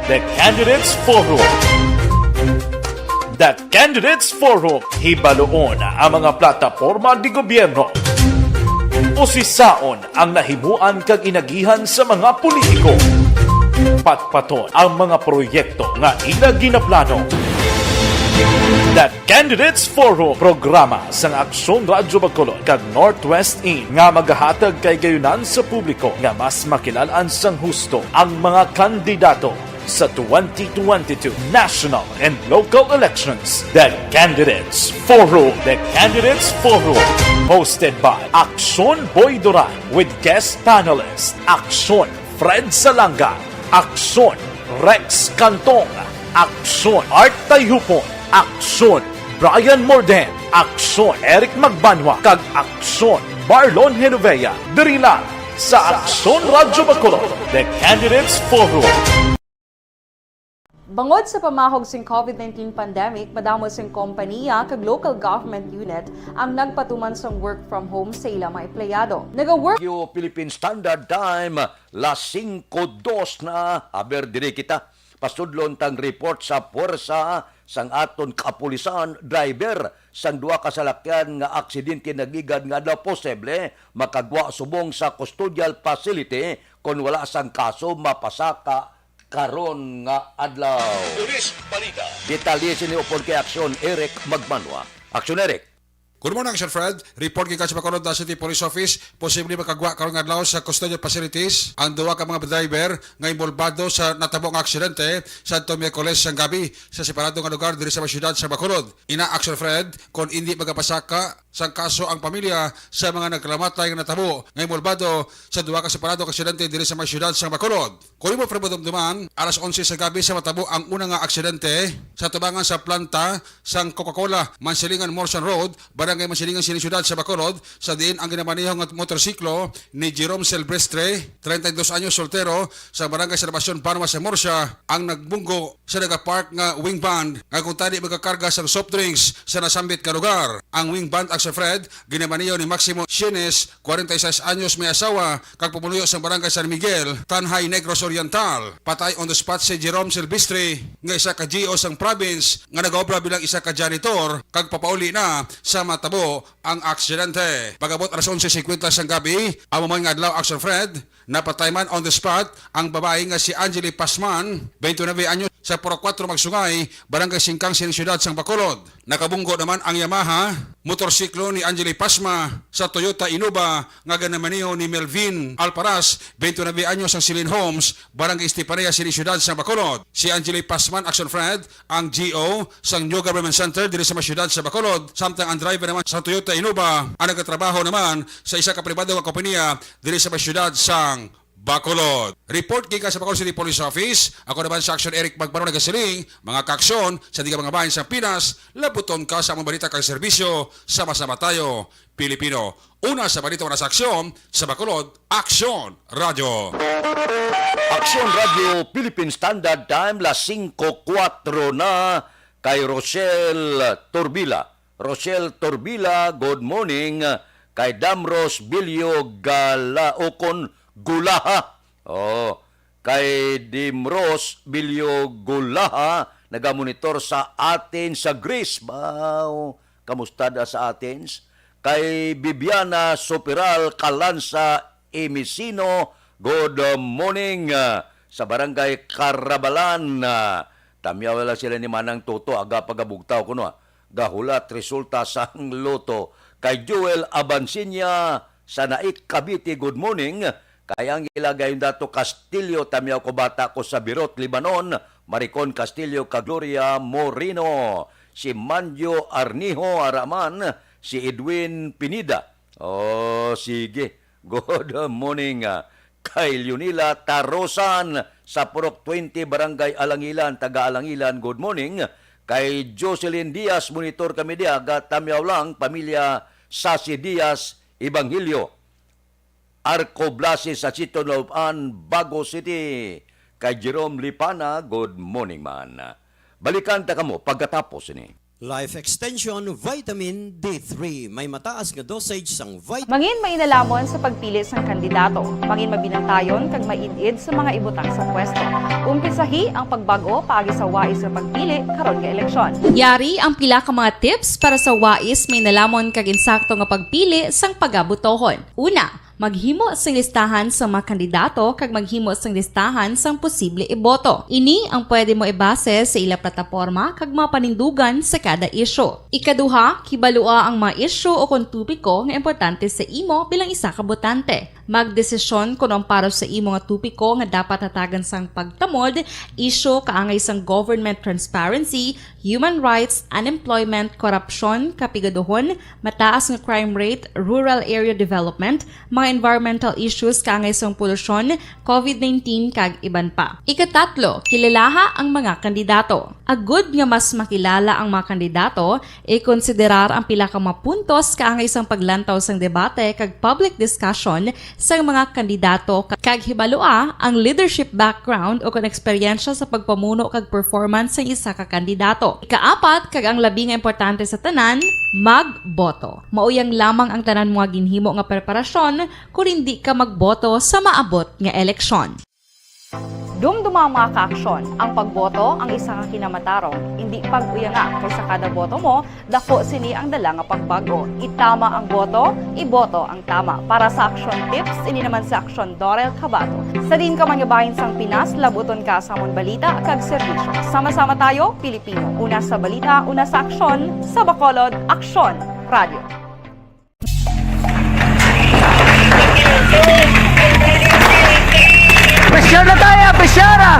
The Candidates Forum. The Candidates Forum, hibaluon ang mga plataporma de gobyerno. Usisaon ang nahimuan kag inagihan sa mga politiko. Patpaton ang mga proyekto nga ila ginaplano. The Candidates Forum, programa sang Aksyon Radyo Bacolod kag Northwest In nga magahatag kay gayunan sa publiko nga mas makilalan sang husto ang mga kandidato sa twenty twenty-two national and local elections. The Candidates Forum. The Candidates Forum, hosted by Aksyon Boy Duran with guest panelist Aksyon Fred Salanga, Aksyon Rex Cantong, Aksyon Art Tayhupon, Aksyon Brian Morden, Aksyon Eric Magbanwa, kag Aksyon Marlon Genovea. Diri lang sa Aksyon Radyo Bacolod, The Candidates Forum. Bangod sa pamahog sing covid nineteen pandemic, madamo sing kompaniya kag local government unit ang nagpatuman sang work from home sa ila mga empleyado. Nag-work Q Philippine Standard Time, las singko dos na. Aber, diri kita. Pasudlon tang report sa puwersa sang aton kapulisan, driver sang duha ka salakyan nga aksidente nagligad nga adlaw posible makagwa subong sa custodial facility kon wala sang kaso mapasaka karon nga adlaw. Police Balita. Detalye sini upod kay Aksyon Eric Magmanwa. Aksyon, Eric. Good morning, Sir Fred. Report gikan sa Bacolod City Police Office, posible makagwa karon nga adlaw sa custodial facilities ang duha ka mga driver nga involbado sa natabo nga aksidente sa adto Miyerkules sang gabi sa separado nga lugar diri sa siyudad sa Bacolod. Ina, Aksyon Fred, kon indi magapasaka sang kaso ang pamilya sa mga nagkalamatay nga natabo nga involbado sa duha ka separado nga aksidente diri sa may siyudad sa Bacolod. Kung imo, Fred, madumduman, alas onse sa gabi sa matabo ang una nga aksidente sa tubangan sa planta sang Coca-Cola, Mansilingan Morsan Road, Barangay Mansilingan, sini siyudad sa Bacolod, sa diin ang ginamaneho nga motorsiklo ni Jerome Silvestre, treinta y dos anyos, soltero, sa Barangay Salvacion, Banwa sa Murcia, ang nagbunggo sa nagapark nga wing van nga kuntani magakarga sang soft drinks sa nasambit nga lugar. Ang wing van, Aksyon Fred, ginamaneho ni Maximo Sienes, kwarenta y seis anyos, may asawa, kag pumuluyo sang Barangay San Miguel, Tanjay, Negros Oriental. Patay on the spot si Jerome Silvestre, nga isa ka G O sang province nga nagaobra bilang isa ka janitor, kag papauli na sa matabo ang aksidente. Pag-abot alas onse singkwenta sang gabi, amo man nga adlaw, Aksyon Fred, napatay man on the spot ang babayi nga si Angeli Pasman, twenty-nine anyos, sa Purok Kuwatro Magsungay, Barangay Singkang, sini siyudad sang Bacolod. Nakabunggo naman ang Yamaha motorsiklo ni Angeli Pasma sa Toyota Innova nga ginamaneho ni Melvin Alparas, twenty-nine anyos, sang Silin Homes, Barangay Estefania, sini siyudad sa Bacolod. Si Angeli Pasman, Aksyon Fred, ang G O sang New Government Center diri sa may siyudad sa Bacolod, samtang ang driver naman sa Toyota Innova ang nagatrabaho naman sa isa ka pribado nga kompanya diri sa may siyudad sang Bacolod. Report gikan sa Bacolod City Police Office. Ako naman sa Action Eric Magmano nagasiling, mga kaaksyon sa diga mga bahin sa Pinas, labuton ka sa among balita kag serbisyo. Sama-sama tayo, Pilipino. Una sa balita, una sa aksyon, sa Bacolod, Aksyon Radyo. Aksyon Radyo, Philippine Standard Time, las singko kuwatro na, kay Rochelle Torbila. Rochelle Torbila, good morning. Kay Damros Bilyo Gala, ukon Gulaha. Oh, kay Dimros Bilyo Gulaha, nagamonitor sa Athens, sa Greece. Baw, kamusta da sa Athens? Kay Bibiana Soperal Kalansa Emisino, good morning, ah, sa Barangay Carabalan. Ah, tamyaw lang sila ni Manang Toto, aga pagabugtaw kuno, ah. Gahulat resulta sang loto. Kay Joel Abansinya sa Naik, Cavite, good morning. Kay ang ila gayon dato Castillo, tamyaw ko bata ko sa Beirut, Lebanon, Maricon Castillo, ka Gloria Moreno, si Manjo Arnijo, araman, si Edwin Pinida. Oh, sige. Good morning, ah, Kay Leonila Tarosan sa Purok twenty, Barangay Alangilan, taga Alangilan, good morning. Kay Jocelyn Diaz, monitor kami diya, ga Tamyaw lang, pamilya Sasi Diaz, Ebanghelyo, Arco Blasi sa Sitio Nalupaan, Bago City. Kay Jerome Lipana, good morning man. Balikan ta kamo pagkatapos ini. Life Extension Vitamin D three. May mataas nga dosage sang vitamin. Mangin mainalhamon sa pagpili sang kandidato. Mangin mabinantayon kag maid-id sa mga ibutang sa pwesto. Umpisahi ang pagbag-o paagi sa wais nga pagpili karon nga eleksyon. Yari ang pila ka mga tips para sa wais mainalhamon kag insakto nga pagpili sang pagabotohon. Una, maghimo sing listahan sa mga kandidato kag maghimo sing listahan sang posible iboto. Ini ang pwede mo ibase sa ila plataporma kag mga panindugan sa kada isyu. Ikaduha, kibalua ang mga isyu o kon topiko nga importante sa imo bilang isa ka botante. Magdesisyon kon ang para sa imo nga topiko nga dapat hatagan sang pagtamod, isyu kaangay sang government transparency, human rights, unemployment, korupsyon, kapigaduhon, mataas nga crime rate, rural area development, mga environmental issues kaangay sang polusyon, covid nineteen, kag iban pa. Ikatatlo, kilalaha ang mga kandidato. Agud nga mas makilala ang mga kandidato, ikonsiderar ang pila ka mga puntos kaangay sang paglantaw sang debate kag public discussion sang mga kandidato ka-, kag hibalua ang leadership background o kon eksperyensya sa pagpamuno kag performance sang isa ka kandidato. Ikaapat, kag ang labi nga importante sa tanan, magboto. Mao yang lamang ang tanan mo nga ginhimo nga preparasyon kon hindi ka magboto sa maabot nga eleksyon. Dumduma ang mga kaaksyon. Ang pagboto ang isa ka kinamatarong. Indi pag-uyanga, kay sa kada boto mo, dako sini ang dala nga pagbago. Itama ang boto, iboto ang tama. Para sa action tips, ini naman si Aksyon Dorel Cabato. Sa diin ka man nga bahin sang Pinas, labuton ka sa amon balita kag serbisyo. Sama-sama tayo, Pilipino. Una sa balita, una sa aksyon, sa Bacolod, Aksyon Radio. Pressure na tayo, pressure na!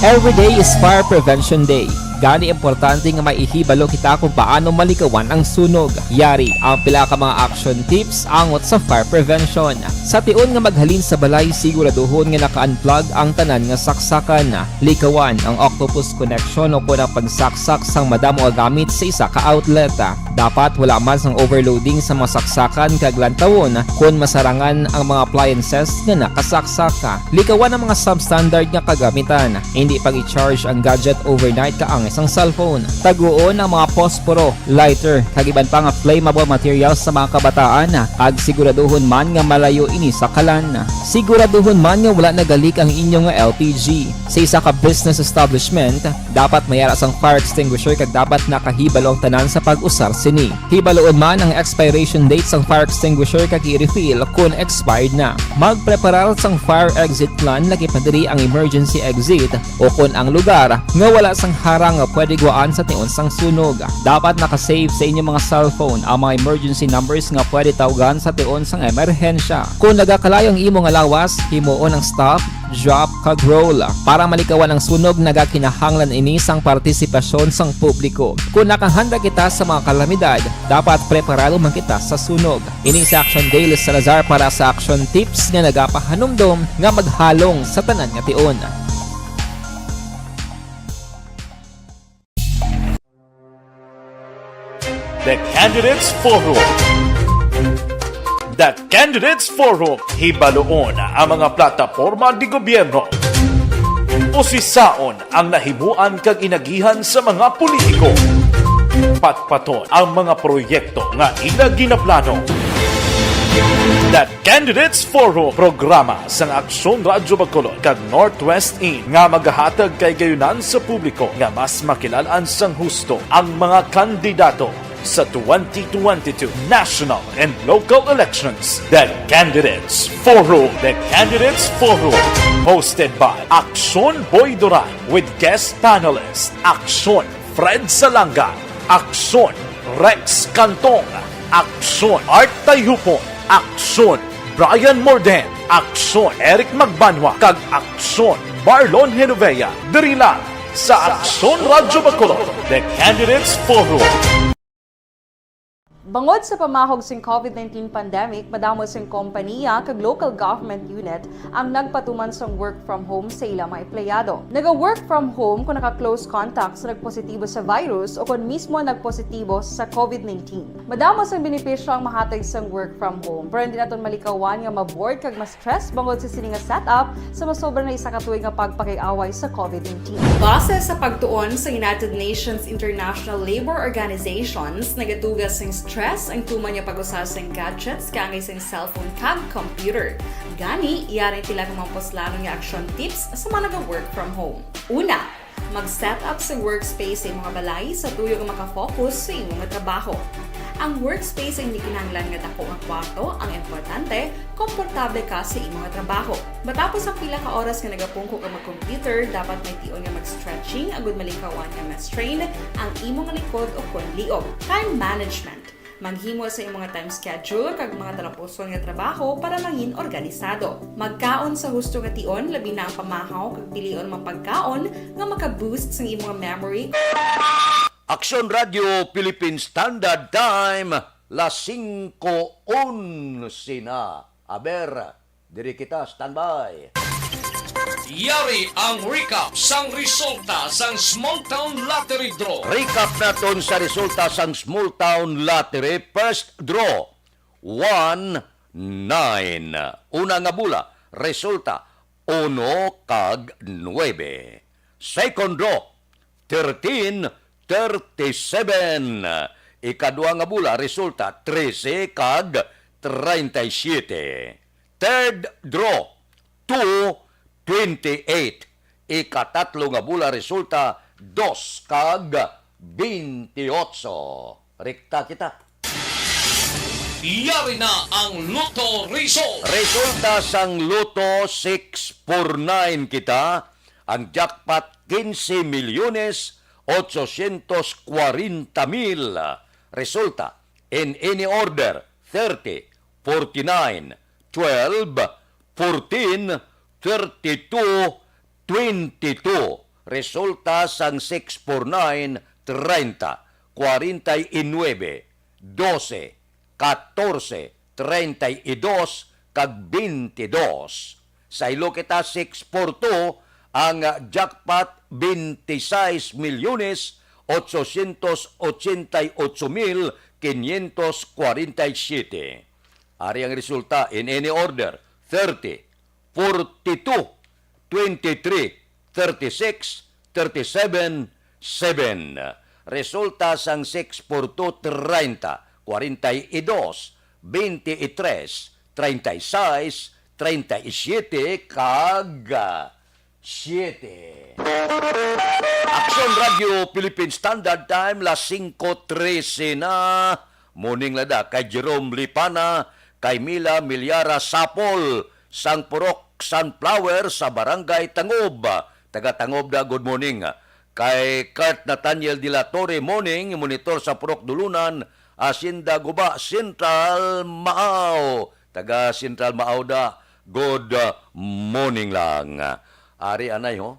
Every day is Fire Prevention Day. Gani, importante nga maihibalo kita kung paano malikawan ang sunog. Yari ang pila ka mga action tips angot sa fire prevention. Sa tion nga maghalin sa balay, siguraduhon nga naka-unplug ang tanan nga saksakan. Likawan ang octopus connection o kon ang pagsaksak sang madamo nga gamit sa isa ka outlet. Dapat wala man sang overloading sa mga saksakan kag lantawon kon masarangan ang mga appliances nga nakasaksak. Likawan ang mga substandard nga kagamitan. Hindi pag-i-charge ang gadget overnight kaangay sang cellphone. Taguon ang mga posporo, lighter, kag iban pa nga flammable materials sa mga kabataan, kag siguraduhon man nga malayo ini sa kalan. Siguraduhon man nga wala nagalik ang inyo nga L P G. Sa isa ka business establishment, dapat may ara sang fire extinguisher kag dapat nakahibalo ang tanan sa pag-usar sini. Hibaluon man ang expiration date sang fire extinguisher kag i-refill kon expired na. Magpreparar sang fire exit plan, lakip na diri ang emergency exit o kon ang lugar nga wala sang harang nga pwede gwaan sa tion sang sunog. Dapat naka-save sa inyo mga cellphone ang mga emergency numbers nga pwede tawgan sa tion sang emerhensya. Kon nagakalayo ang imo nga lawas, himuon ang stop, drop, kag roll. Para malikawan ang sunog, nagakinahanglan ini sang partisipasyon sang publiko. Kon nakahanda kita sa mga kalamidad, dapat preparado man kita sa sunog. Ini si Action Dale Salazar para sa Action Tips nga nagapahanumdom nga maghalong sa tanan nga tion. The Candidates Forum. The Candidates Forum, hibaluon ang mga plataporma de gobyerno. Usisaon ang nahimuan kag inagihan sa mga politiko. Patpaton ang mga proyekto nga ila ginaplano. The Candidates Forum, programa sang Aksyon Radyo Bacolod kag Northwest In nga magahatag kahigayonan sa publiko nga mas makilal-an sang husto ang mga kandidato sa twenty twenty-two national and local elections. The Candidates Forum. The Candidates Forum, hosted by Aksyon Boy Duran with guest panelist Aksyon Fred Salanga, Aksyon Rex Cantong, Aksyon Art Tayhupon, Aksyon Brian Morden, Aksyon Eric Magbanwa, kag Aksyon Marlon Genovea. Diri lang Sa Aksyon Radyo Bacolod, The Candidates Forum. Bangod sa pamahog sing COVID nineteen pandemic, madamo sing kompaniya kag local government unit ang nagpatuman sang work from home sa ila mga empleyado. Naga-work from home kon naka-close contact sa nagpositibo sa virus o kon mismo nagpositibo sa COVID nineteen. Madamo sang benepisyo ang mahatag sang work from home, pero hindi naton malikawan nga ma-bored kag ma-stress bangod sa sini nga setup sa masobra na isa ka tuig nga pagpakig-away sa COVID nineteen. Base sa pagtuon sa United Nations International Labor Organizations, nagatuga sing stress ang tuman nga pag-usa sing gadgets kaangay sing cellphone kag computer. Gani, yari ang pila ka mga puslanon nga action tips sa mga naga-work from home. Una, mag-set up sa workspace sa imong balay sa tuyo nga makafocus sa imo nga trabaho. Ang workspace ay hindi kinahanglan nga dako nga kwarto, ang importante, komportable ka sa imo nga trabaho. Matapos ang pila ka oras nga nagapungko ka mag-computer, dapat may tion nga mag-stretching agud malikawan nga ma-strain ang imo nga likod o kon liog. Time management. Maghimo sa imo nga time schedule kag mga talapuson nga trabaho para mangin organisado. Magkaon sa husto nga tion, labi na ang pamahaw kag pilion mga pagkaon nga maka-boost sang imo nga memory. Aksyon Radyo Philippine Standard Time, las singko onse na. Aber, diri kita, standby. Yari ang recap sang resulta sang Small Town Lottery Draw. Recap naton sa resulta sang Small Town Lottery first draw, one nine. Una nga bola, resulta, uno kag nuebe. Second draw, thirteen thirty-seven. Ikadua nga bola, resulta, trese kag treinta y siete. Third draw, two twenty-eight. Ikatatlo nga bola, resulta, dos kag bentiocho. Rekta kita. Yari na ang Lotto Result. Resulta sang Lotto six four nine kita, ang jackpot quince milyones ochocientos cuarenta mil. Resulta, in any order, thirty, forty-nine, twelve, fourteen, thirty-two, twenty-two. Resulta sang six four nine, treinta, cuarenta y nueve, doce, katorse, treinta y dos, kag bentidós. Saylo kita, six four two, ang jackpot, veintiseis milyones, ochocientos ochenta y ocho mil quinientos cuarenta y siete. Ari ang resulta in any order, thirty, forty-two, twenty-three, thirty-six, thirty-seven, seven. Resulta sang six four two, treinta, cuarenta y dos, veintitrés, treinta y seis, treinta y siete, kag siete. Aksyon Radyo Philippine Standard Time, las singko trese na. Morning lada kay Jerome Lipana, kay Mila Milyara Sapol, sang Purok Sunflower sa Barangay Tangob. Taga Tangob da, good morning. Kay Kurt Nathaniel de la Torre, morning, monitor sa Purok Dulunan, Hacienda Guba, Central Maaw. Taga Central Maaw da, good, uh, morning lang. Ari anay ho,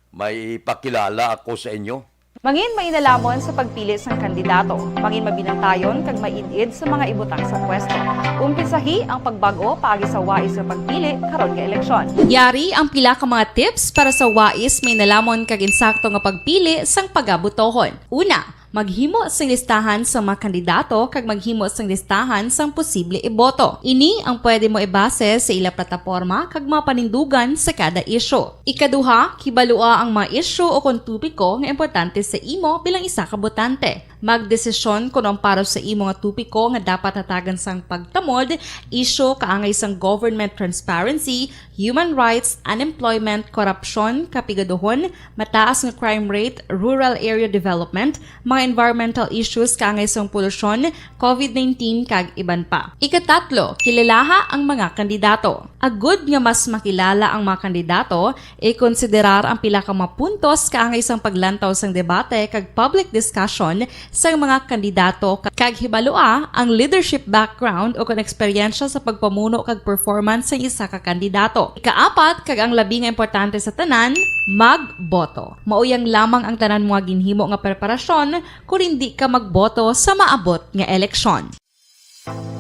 may ipakilala ako sa inyo. Mangin mainalamon sa pagpili sang kandidato. Mangin mabinantayon kag maid-id sa mga ibutang sa pwesto. Umpisahi ang pagbag-o paagi sa wais nga pagpili karon nga eleksyon. Yari ang pila ka mga tips para sa wais, mainalamon kag insakto nga pagpili sang pagabutohon. Una, maghimo sing listahan sang mga kandidato kag maghimo sing listahan sang posible iboto. Ini ang pwede mo ibase sa ila plataporma kag mga panindugan sa kada isyu. Ikaduha, kibalua ang mga isyu o kon topiko nga importante sa imo bilang isa ka botante. Magdesisyon kon ang para sa imo nga topiko nga dapat hatagan sang pagtamod, isyu kaangay sang government transparency, human rights, unemployment, korapsyon, kapigaduhon, mataas nga crime rate, rural area development, mga environmental issues kaangay sang polusyon, COVID nineteen, kag iban pa. Ikatatlo, kilalaha ang mga kandidato. Agud nga mas makilala ang mga kandidato, ikonsiderar ang pila ka mga puntos kaangay sang paglantaw sang debate kag public discussion sang mga kandidato, ka-, kag hibalua ang leadership background o kon eksperyensya sa pagpamuno kag performance sang isa ka kandidato. Ikaapat, kag ang labi nga importante sa tanan, magboto. Mao yang lamang ang tanan mga ginhimo nga preparasyon kon hindi ka magboto sa maabot nga eleksyon.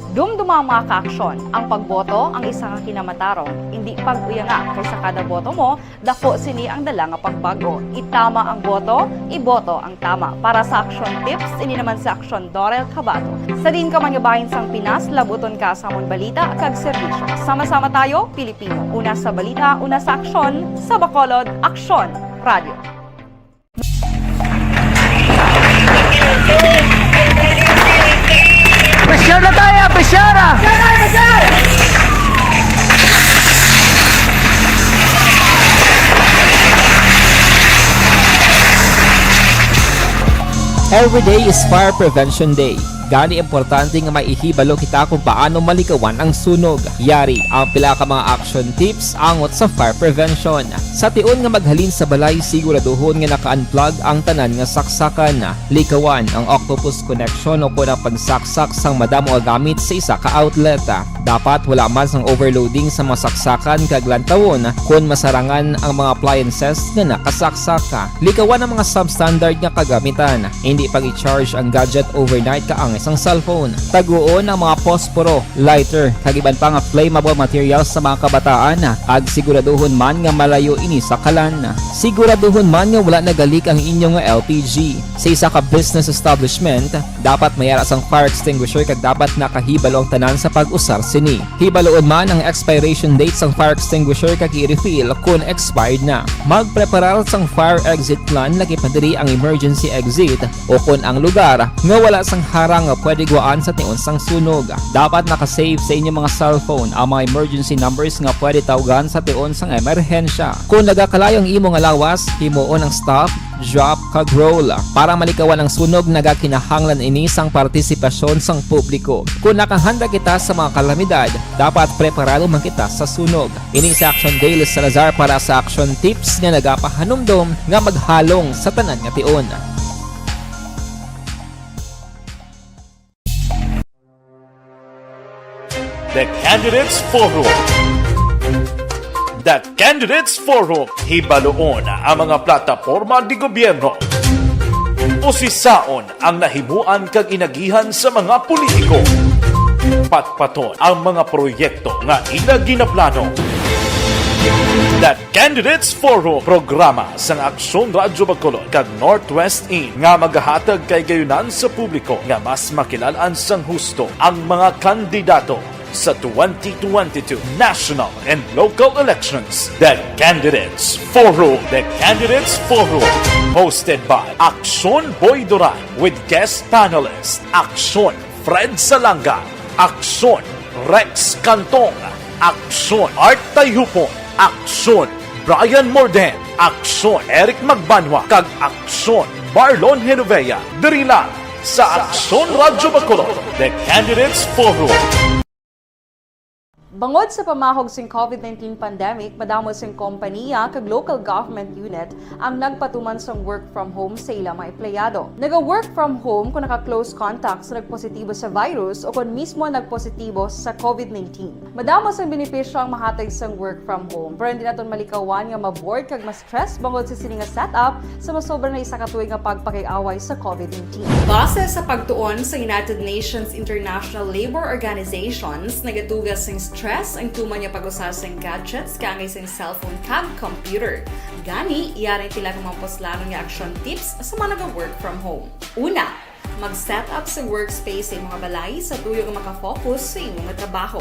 Dumduma, mga kaaksyon, ang pagboto ang isa ka kinamatarong. Indi pag-uyanga, kay sa kada boto mo, dako sini ang dala nga pagbago. Itama ang boto, iboto ang tama. Para sa Aksyon Tips, ini naman si Aksyon Dorel Cabato. Sa diin ka man nga bahin sang Pinas, labuton ka sa amon balita kag serbisyo. Sama-sama tayo, Pilipino. Una sa balita, una sa aksyon, sa Bacolod, Aksyon Radio. Pressure na tayo, pressure na! Every day is Fire Prevention Day. Gani, importante nga may ihibalo kita kung paano malikawan ang sunog. Yari ang pila ka mga action tips angot sa fire prevention. Sa tion nga maghalin sa balay, siguraduhon nga naka-unplug ang tanan nga saksakan. Likawan ang octopus connection o kon ang pagsaksak sang madamo nga gamit sa isa ka outlet. Dapat wala man sang overloading sa mga saksakan kag lantawon kon masarangan ang mga appliances nga nakasaksak. Likawan ang mga substandard nga kagamitan. Hindi pag-i-charge ang gadget overnight kaangay sang cellphone. Taguon ang mga posporo, lighter, kag iban pa nga flammable materials sa mga kabataan, kag siguraduhon man nga malayo ini sa kalan. Siguraduhon man nga wala nagalik ang inyo nga L P G. Sa isa ka business establishment, dapat may ara sang fire extinguisher kag dapat nakahibalo ang tanan sa pag-usar sini. Hibaluon man ang expiration date sang fire extinguisher kag i-refill kon expired na. Magpreparar sang fire exit plan, laki pa diri ang emergency exit o kon ang lugar nga wala sang harang nga pwede gwaan sa tion sang sunog. Dapat naka-save sa inyo mga cellphone ang mga emergency numbers nga pwede tawgan sa tion sang emerhensya. Kon nagakalayo ang imo nga lawas, himuon ang stop, drop, kag roll. Para malikawan ang sunog, nagakinahanglan ini sang partisipasyon sang publiko. Kon nakahanda kita sa mga kalamidad, dapat preparado man kita sa sunog. Ini si Action Dale Salazar para sa Action Tips nga nagapahanumdom nga maghalong sa tanan nga tion. The Candidates Forum. The Candidates Forum. Hibaluon ang mga plataporma de gobyerno. Usisaon ang nahimuan kag inagihan sa mga politiko. Patpaton ang mga proyekto nga ila ginaplano. The Candidates Forum, programa sang Aksyon Radyo Bacolod kag Northwest In nga magahatag kay gayunan sa publiko nga mas makilal-an sang husto ang mga kandidato sa twenty twenty-two national and local elections. The Candidates Forum. The Candidates Forum, hosted by Aksyon Boy Duran with guest panelist Aksyon Fred Salanga, Aksyon Rex Cantong, Aksyon Art Tayhupon, Aksyon Brian Morden, Aksyon Eric Magbanwa, kag Aksyon Marlon Genovea. Diri lang sa Aksyon Radyo Bacolod, The Candidates Forum. Bangod sa pamahog sing COVID nineteen pandemic, madamo sing kompaniya kag local government unit ang nagpatuman sang work from home sa ila mga empleyado. Naga-work from home kung naka-close contact sa nagpositibo sa virus o kon mismo nagpositibo sa COVID nineteen. Madamo sang benepisyo ang mahatag sang work from home, pero hindi naton malikawan nga ma-bored kag ma-stress bangod sa sini nga setup sa masobra na isa ka tuig nga pagpakig-away sa COVID nineteen. Base sa pagtuon sa United Nations International Labour Organizations, nagatuga sing stress ang tuman nga pag-usa sing gadgets kaangay sing cellphone kag computer. Gani, yari ang pila ka mga puslanon nga action tips sa mga naga-work from home. Una, mag-set up sa workspace sa imo nga balay sa tuyo nga maka-focus sa imo nga trabaho.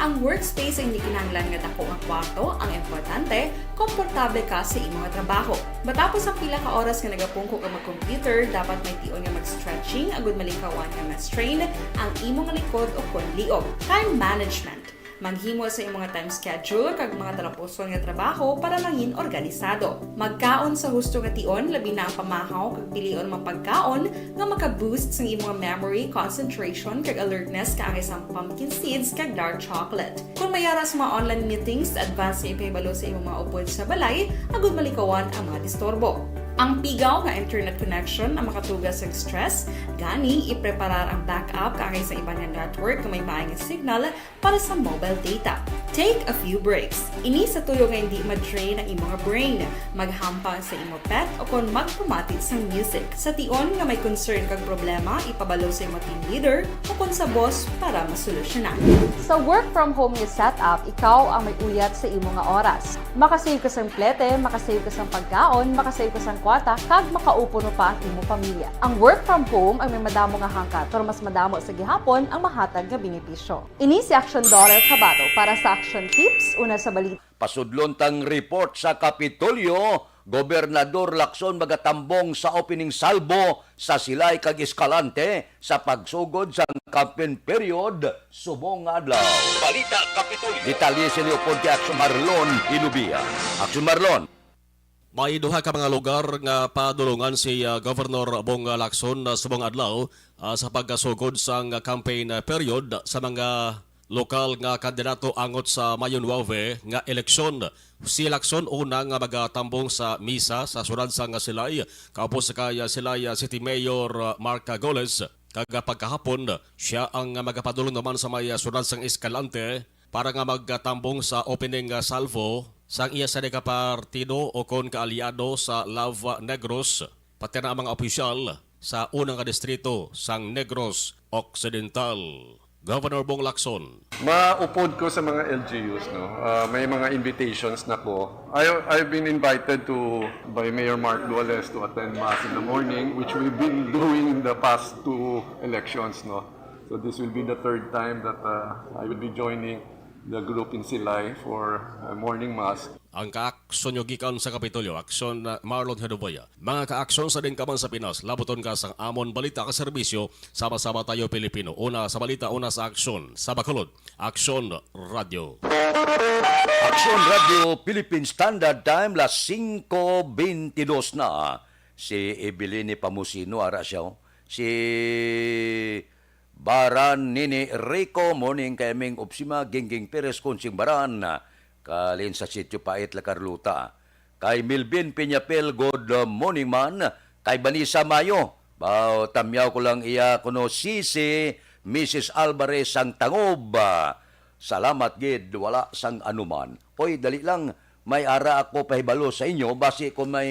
Ang workspace ay hindi kinahanglan nga dako nga kwarto, ang importante, komportable ka sa imo nga trabaho. Matapos ang pila ka oras nga nagapungko ka mag-computer, dapat may tion nga mag-stretching agud malikawan nga ma-strain ang imo nga likod o kon liog. Time management. Maghimo sa imo nga time schedule kag mga talapuson nga trabaho para mangin organisado. Magkaon sa husto nga tion, labi na ang pamahaw kag pilion mga pagkaon nga maka-boost sang imo nga memory, concentration, kag alertness kaangay sang pumpkin seeds kag dark chocolate. Kon may ara sa mga online meetings, advance nga ipahibalo sa imo mga upod sa balay agud malikawan ang mga disturbo. Ang pigaw nga internet connection ang makatuga sa stress, gani ipreparar ang backup kaangay sa iban nga network nga may maayong signal para sa mobile data. Take a few breaks. Ini sa tuyo nga hindi ma-drain ang imo nga brain, maghampang sa imo pet, o kon magpamati sang music. Sa tion nga may concern kag problema, ipabalo sa imo team leader o kon sa boss para masolusyonan. Sa work from home nga setup, ikaw ang may uyat sa imo nga oras. Makasave ka sang plete, makasave ka sang pagkaon, makasave ka sang kwarta, kag makaupo mo pa ang imo pamilya. Ang work from home ang may madamo nga hangkat, pero mas madamo sa gihapon ang mahatag nga benepisyo. Ini si Action Dollar Kabato para sa Action Tips, una sa balita. Pasudlon tang report sa Kapitolyo, Gobernador Lacson magatambong sa opening salvo sa Silay kag Escalante sa pagsugod sang campaign period subong nga adlaw. Balita Kapitolyo. Detalye sini upod kay Action Marlon Ilubia. Action Marlon. May duha ka mga lugar nga padulungan si, ah, Governor Bong Lacson, ah, subong adlaw, ah, sa pagkasugod sang campaign, ah, period sa mga lokal nga kandidato angot sa Mayo nuebe nga eleksyon. Si Lacson una nga magatambong sa misa sa syudad sang Silay, kaupod sa kay Silay City Mayor Mark Goles, kag pagkahapon sia ang magapadulong naman sa may syudad sang Escalante para nga magatambong sa opening salvo sang iya sini ka partido o kon kaalyado sa Love Negros, pati na ang mga opisyal sa una nga distrito sang Negros Occidental. Governor Bong Lacson. Maupod ko sa mga L G Us, no? Ah, may mga invitations na ko. I, I've been invited to by Mayor Mark Goles to attend Mass in the morning, which we've been doing in the past two elections, no? So this will be the third time that, uh, I will be joining the group in Silay for, uh, morning Mass. Ang kaaksyon nyo gikan sa Kapitolyo, Action, uh, Marlon Hedoboya. Mga kaaksyon sa din ka man sa Pinas, labuton ka sang amon balita ka serbisyo, sama-sama tayo Pilipino. Una sa balita, una sa aksyon. Sa Bacolod, Action Radio. Action Radio Philippine Standard Time, las singko bentidós na. Si Evelyn ni Pamusino, ara siya, oh. Si Baran Nini Rico, morning kay Ming Upsima, Gingging Perez, Kunsing Baran, kalin sa Sitio Pait, La Carlota. Kay Milvin Piñapel, good morning man. Kay Vanessa Mayo, ba, tamyaw ko lang iya kuno, Sisi, Missus Alvarez sang Tangob. Salamat gid, wala sang anuman. Oy, dali lang, may ara ako pahibalo sa inyo, basi kung may,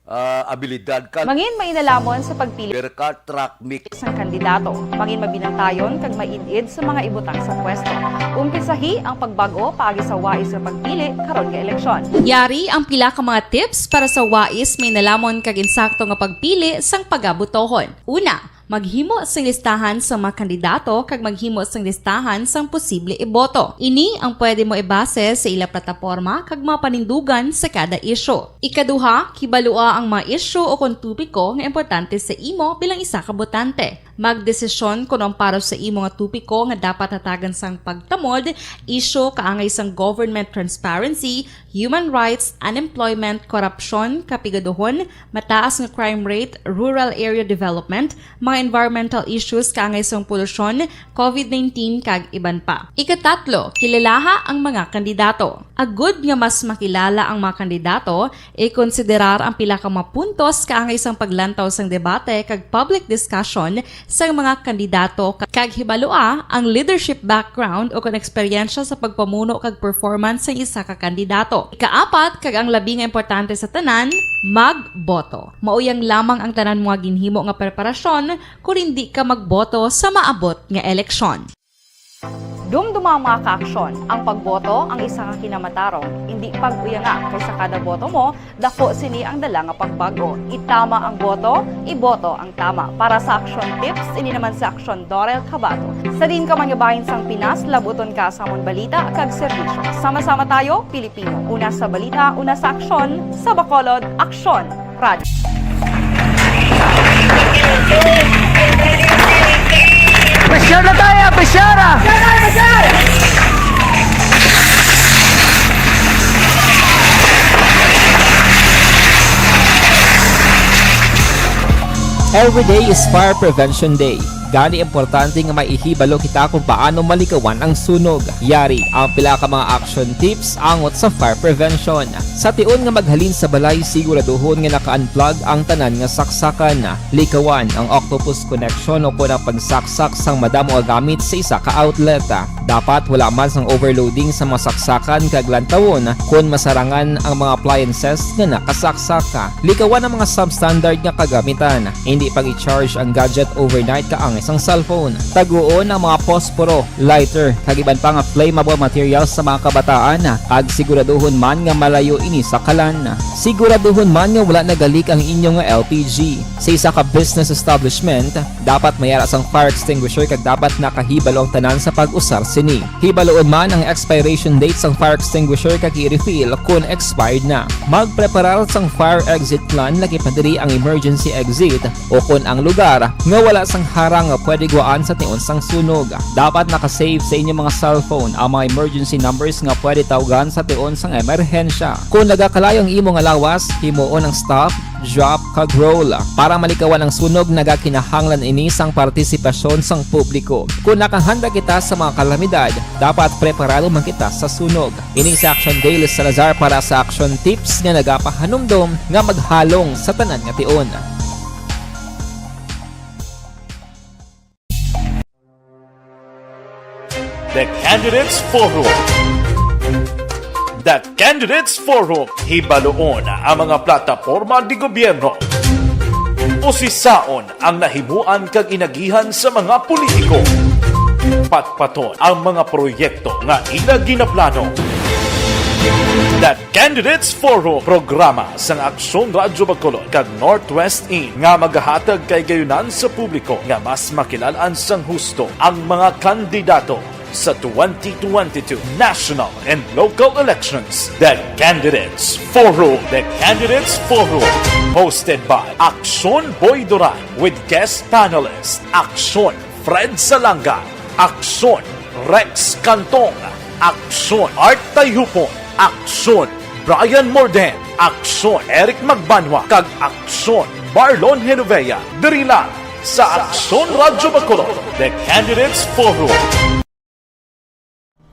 ah, abilidad ka. Mangin mainalhamon sa pagpili Berka track mix. Sang kandidato. Mangin mabinantayon kag maid-id sa mga ibutang sa pwesto. Umpisahi ang pagbag-o paagi sa wais nga pagpili karon nga eleksyon. Yari ang pila ka mga tips para sa wais, mainalhamon kag insakto nga pagpili sang pagabotohon. Una, maghimo sing listahan sa mga kandidato kag maghimo sing listahan sang posible iboto. Ini ang pwede mo ibase sa ila plataporma kag mga panindugan sa kada isyu. Ikaduha, kibalua ang mga isyu o kon topiko nga importante sa imo bilang isa ka botante. Magdesisyon kon ang para sa imo nga topiko nga dapat hatagan sang pagtamod, isyu kaangay sang government transparency, human rights, unemployment, korupsyon, kapigaduhon, mataas nga crime rate, rural area development, mga environmental issues kaangay sang polusyon, covid nineteen, kag iban pa. Ikatatlo, kilalaha ang mga kandidato. Agud nga mas makilala ang mga kandidato, ikonsiderar ang pila ka mga puntos kaangay sang paglantaw sang debate kag public discussion sang mga kandidato, ka-, kag hibalua ang leadership background o kon eksperyensya sa pagpamuno kag performance sang isa ka kandidato. Ikaapat, kag ang labi nga importante sa tanan, magboto. Mauyang lamang ang tanan mo nga ginhimo nga preparasyon kon indi ka magboto sa maabot nga eleksyon. Dumduma ang mga kaaksyon. Ang pagboto ang isa ka kinamatarong. Indi pag-uyanga, kay sa kada boto mo, dako sini ang dala nga pagbago. Itama ang boto, iboto ang tama. Para sa action tips, ini naman si Aksyon Dorel Cabato. Sa diin ka man nga bahin sang Pinas, labuton ka sa amon balita kag serbisyo. Sama-sama tayo, Pilipino. Una sa balita, una sa aksyon, sa Bacolod, Aksyon. Radyo. Pressure na tayo, pressure! Every day is Fire Prevention Day. Gani, importante nga may ihibalo kita kung paano malikawan ang sunog. Yari ang pila ka mga action tips angot sa fire prevention. Sa tion nga maghalin sa balay, siguraduhon nga naka-unplug ang tanan nga saksakan. Likawan ang octopus connection o kon ang pagsaksak sang madamo nga gamit sa isa ka outlet. Dapat wala man sang overloading sa mga saksakan kag lantawon kon masarangan ang mga appliances nga nakasaksak. Likawan ang mga substandard nga kagamitan. Hindi pag-i-charge ang gadget overnight kaangay sang cellphone. Taguon ang mga posporo, lighter, kag iban pa nga flammable materials sa mga kabataan, kag siguraduhon man nga malayo ini sa kalan. Siguraduhon man nga wala nagalik ang inyo nga L P G. Sa isa ka business establishment, dapat may ara sang fire extinguisher kag dapat nakahibalo ang tanan sa pag-usar sini. Hibaluon man ang expiration date sang fire extinguisher kag i-refill kon expired na. Magpreparar sang fire exit plan, laki pa diri ang emergency exit o kon ang lugar nga wala sang harang nga pwede gwaan sa tion sang sunog. Dapat naka-save sa inyo mga cellphone ang mga emergency numbers nga pwede tawgan sa tion sang emerhensya. Kon nagakalayo ang imo nga lawas, himuon ang stop, drop, kag roll. Para malikawan ang sunog, nagakinahanglan ini sang partisipasyon sang publiko. Kon nakahanda kita sa mga kalamidad, dapat preparado man kita sa sunog. Ini si Action Daily Salazar para sa Action Tips nga nagapahanumdom nga maghalong sa tanan nga tion. The Candidates Forum. The Candidates Forum. Hibaluon ang mga plataporma di gobyerno. Usisaon ang nahimuan kag inagihan sa mga politiko. Patpaton ang mga proyekto nga ila ginaplano. The Candidates Forum, programa sang Aksyon Radyo Bacolod kag Northwest In nga magahatag kahigayonan sa publiko nga mas makilal-an sang husto ang mga kandidato sa twenty twenty-two national and local elections. The Candidates Forum. The Candidates Forum. Hosted by Aksyon Boy Duran with guest panelist Aksyon Fred Salanga, Aksyon Rex Cantong, Aksyon Art Tayhupon, Aksyon Brian Morden, Aksyon Eric Magbanwa, kag Aksyon Marlon Genovea. Diri lang sa Aksyon Radyo Bacolod, The Candidates Forum.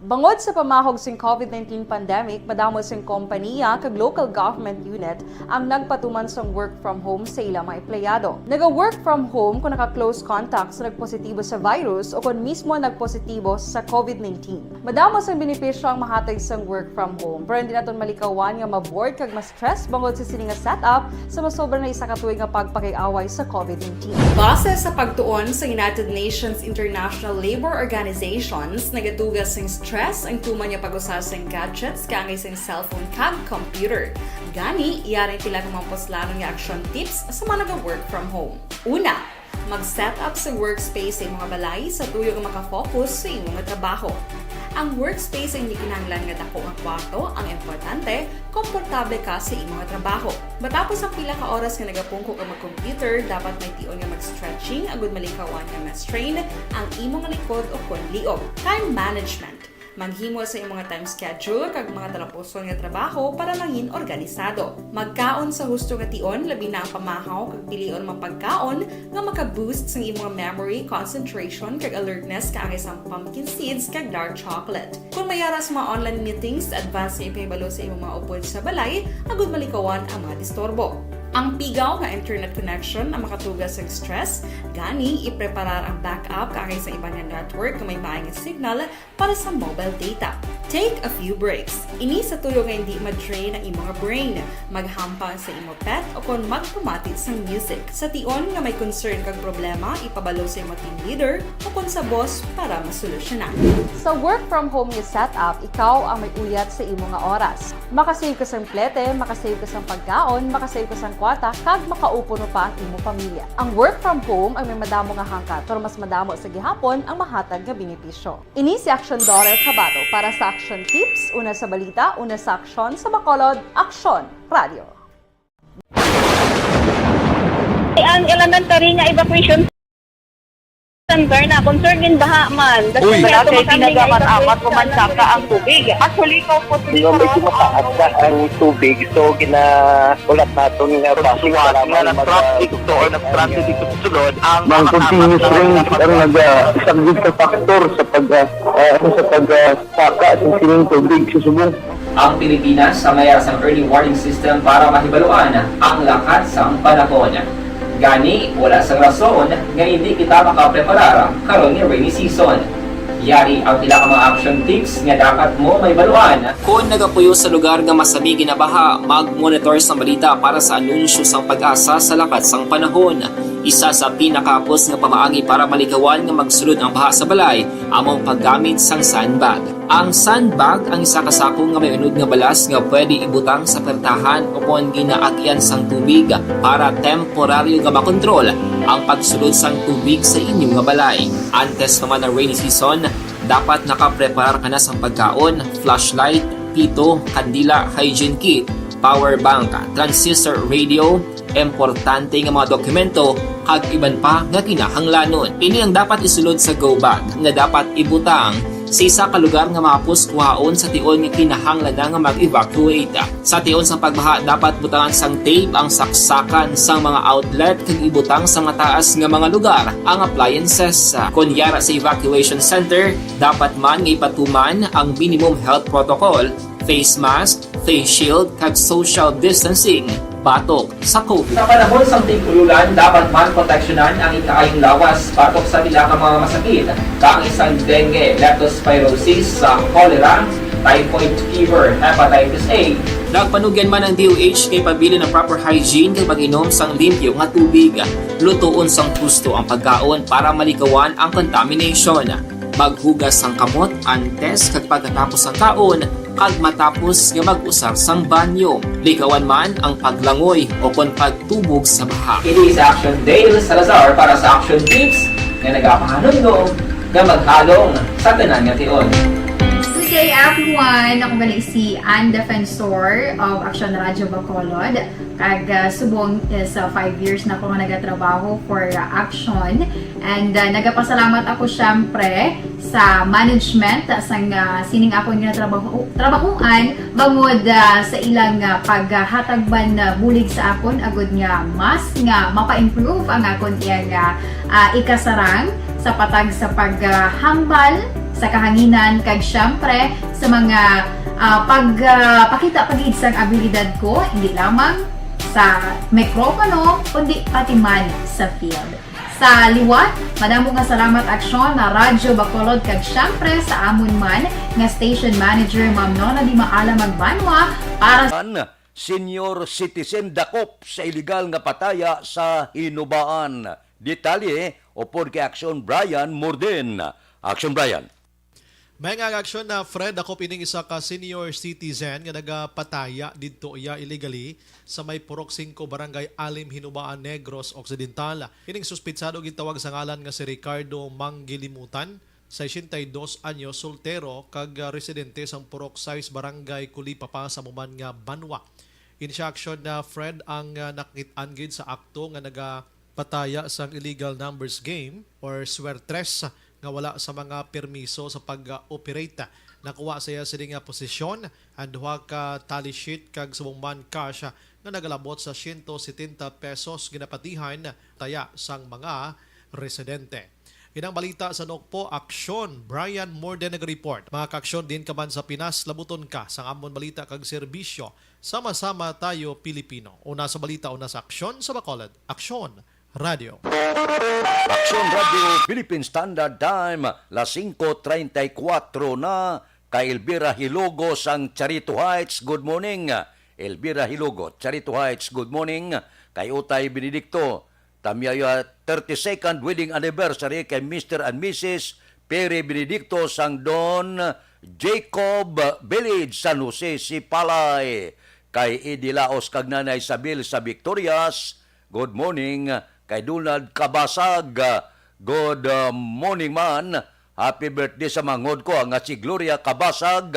Bangod sa pamahog sing COVID nineteen pandemic, madamo sing kompaniya kag local government unit ang nagpatuman sang work from home sa ila mga empleyado. Naga-work from home kung naka-close contact sa nagpositibo sa virus o kon mismo nagpositibo sa COVID nineteen. Madamo sang benepisyo ang mahatag sang work from home, pero hindi naton malikawan nga ma-bored kag ma-stress bangod sa sini nga setup sa masobra na isa ka tuig nga pagpakig-away sa COVID nineteen. Base sa pagtuon sa United Nations International Labor Organizations, nagatuga sing stress ang tuman nga pag-usa sing gadgets kaangay sing cellphone kag computer. Gani, yari ang pila ka mga puslanon nga action tips sa mga naga-work from home. Una, mag-set up sa workspace sa imo nga balay sa tuyo nga maka-focus sa imo nga trabaho. Ang workspace ay hindi kinahanglan nga dako nga kwarto ang importante, komportable ka sa imo nga trabaho. Matapos ang pila ka oras nga nagapungko ka mag-computer, dapat may tion nga mag-stretching agud malikawan nga ma-strain ang imo nga likod o kon liog. Time management. Maghimo sa imo nga time schedule kag mga talapuson nga trabaho para mangin organisado. Magkaon sa husto nga tion, labi na ang pamahaw kag pilion ang mga pagkaon nga maka-boost sang imo nga memory, concentration, kag alertness kaangay sang pumpkin seeds kag dark chocolate. Kon may ara sa mga online meetings, advance nga ipahibalo sa imo mga upod sa balay agud malikawan ang mga disturbo. Ang pigaw nga internet connection ang makatuga sang stress, gani ipreparar ang backup kaangay sa iban nga network nga may maay nga signal para sa mobile data. Take a few breaks. Ini sa tuyo nga hindi ma-drain ang imo nga brain. Maghampang sa imo pet o kon magpamati sang music. Sa tion nga may concern kag problema, ipabalo sa imo team leader o kon sa boss para masolusyonan. Sa work from home nga setup, ikaw ang may uyat sa imo nga oras. Makasave ka sang plete, makasave ka sang pagkaon, makasave ka sang kwarta, kag makaupo pa ang imo pamilya. Ang work from home ay may madamo nga hangkat, pero mas madamo sa gihapon ang mahatag nga benepisyo. Ini si Action Daughter Kabato para sa Action Tips, una sa balita, una sa aksyon, sa Bacolod, Aksyon Radio. Ang elementary nga evacuation Center na concern gin baha man. That's Uy. Why Wala ato kay makami nga pinagamat-amat evacuation mo man na saka ang tubig. Actually, ikaw po Nga medyo mataas na ang tubig, so ginahulat naton nga Pagsuwat basig para nga may nag-traffic maga- to or nag-traffic dito sa sulod, ang Ang mga continuous kasama rain na ang nag-, ah, isang big factor sa pag, ah, ah, ano, sa pag, ah, saka sa sining tubig sa subong. Ang Pilipinas sa may sang early warning system para mahibaluan ang lakat sang panahon. Gani, wala sang rason nga hindi kita makapreparar karon nga rainy season. Yari ang pila ka mga action tips nga dapat mo mahibaluan. Kon nagapuyo sa lugar nga masami ginabaha, mag-monitor sang balita para sa anunsyo sang PAGASA sa lakat sang panahon. Isa sa pinakahapos nga pamaagi para malikawan nga magsulod ang baha sa balay amo ang paggamit sang sandbag. Ang sandbag ang isa ka sako nga may unod nga balas nga pwede ibutang sa pertahan o kon ginaagyan sang tubig para temporaryo nga makontrol ang pagsulod sang tubig sa inyo nga balay. Antes pa man ang rainy season, dapat nakapreparar ka na sang pagkaon, flashlight, pito, kandila, hygiene kit, power bank, transistor radio, importante nga mga dokumento, kag iban pa nga kinahanglanon. Ini ang dapat isulod sa go bag nga dapat ibutang sa isa ka lugar nga mahapos kuhaon sa tion nga kinahanglan na nga mag-evacuate. Sa tion sang pagbaha, dapat butangan sang tape ang saksakan sang mga outlet kag ibutang sa mataas nga mga lugar ang appliances. Kon yara sa evacuation center, dapat man nga ipatuman ang minimum health protocol, face mask, face shield, kag social distancing batok sa COVID. Sa panahon sang tig-ululan, dapat man proteksyonan ang ikaayong lawas batok sa pila ka mga masakit, kaangay sang dengue, leptospirosis, sa cholera, typhoid fever, hepatitis A. Nagpanugyan man ang D O H kay pabilin ang proper hygiene kag pag-inom sang limpyo nga tubig. Lutoon sang husto ang pagkaon para malikawan ang contamination. Maghugas sang kamot antes kag pagkatapos sang kaon kag matapos nga mag-usar sang banyo. Likawan man ang paglangoy o kon pagtubog sa baha. Ini si Action Dale Salazar para sa Action Tips nga nagapahanumdom nga maghalong sa tanan nga tion. Good day, everyone. Ako gali si Ann Defensor of Action Radio Bacolod. Kag, ah, subong is, ah, five years na ako nga nagatrabaho for, ah, Action. And, ah, nagapasalamat ako, syempre, sa management, ah, sang, ah, sining akon nga trabaho, trabahoan, bangod, ah, sa ilang, ah, paghatag man, ah, bulig sa akon, agud nga mas nga mapa-improve ang akon iyang, ah, ah, ikasarang sa patag sa paghambal sa kahanginan, kag, syempre, sa mga, ah, pag, ah, pakita pa gid sang abilidad ko, hindi lamang sa mikropono, kundi pati man sa field. Sa liwat, madamo nga salamat, Aksyon, na Radyo Bacolod, kag, syempre, sa amon man nga station manager, Ma'am Nona Di Maala Magbanwa, para sa An senior citizen dakop sa iligal nga pataya sa Hinubaan. Detalye upod kay Aksyon Brian Morden. Aksyon, Brian. May nga aksyon na Fred, dakop ining isa ka senior citizen nga nagapataya didto iya illegally sa may Purok Singko, Barangay Alim, Hinubaan, Negros Occidental. Ining suspitsado gintawag sa ngalan nga si Ricardo Manggilimutan, sesenta y dos anyos, soltero, kag, ah, residente sang Purok sais, Barangay Culipapa, sa amo man nga banwa. Ini siya aksyon na Fred ang, ah, nakit-an gid sa akto nga nagapataya sang illegal numbers game or swertres nga wala sa mga permiso sa pag-operate. Nakuha sa iya sini nga posisyon ang duha ka tally sheet kag subong man cash nga nagalabot sa siyento setenta pesos, ginapatihan taya sang mga residente. Inang balita sa Nokpo, Aksyon, Brian Morden nag-report. Mga kaaksyon, din ka man sa Pinas, labuton ka sang amon balita kag serbisyo. Sama-sama tayo, Pilipino. Una sa balita, una sa aksyon sa Bacolod. Aksyon, Radyo. Aksyon Radyo, Philippine Standard Time, las singko treinta y cuatro na. Kay Elvira Hilogo sang Charito Heights, good morning. Elvira Hilogo, Charito Heights, good morning. Kay Utay Benedicto, tamyaya thirty-second wedding anniversary kay Mister and Missus Perry Benedicto sang Don Jacob Village, San Jose, Sipalay. Kay Eddie Laos kag Nanay Isabel sa Victorias, good morning. Kay Donald Kabasag, good, uh, morning man. Happy birthday sa manghod ko, ah, nga si Gloria Kabasag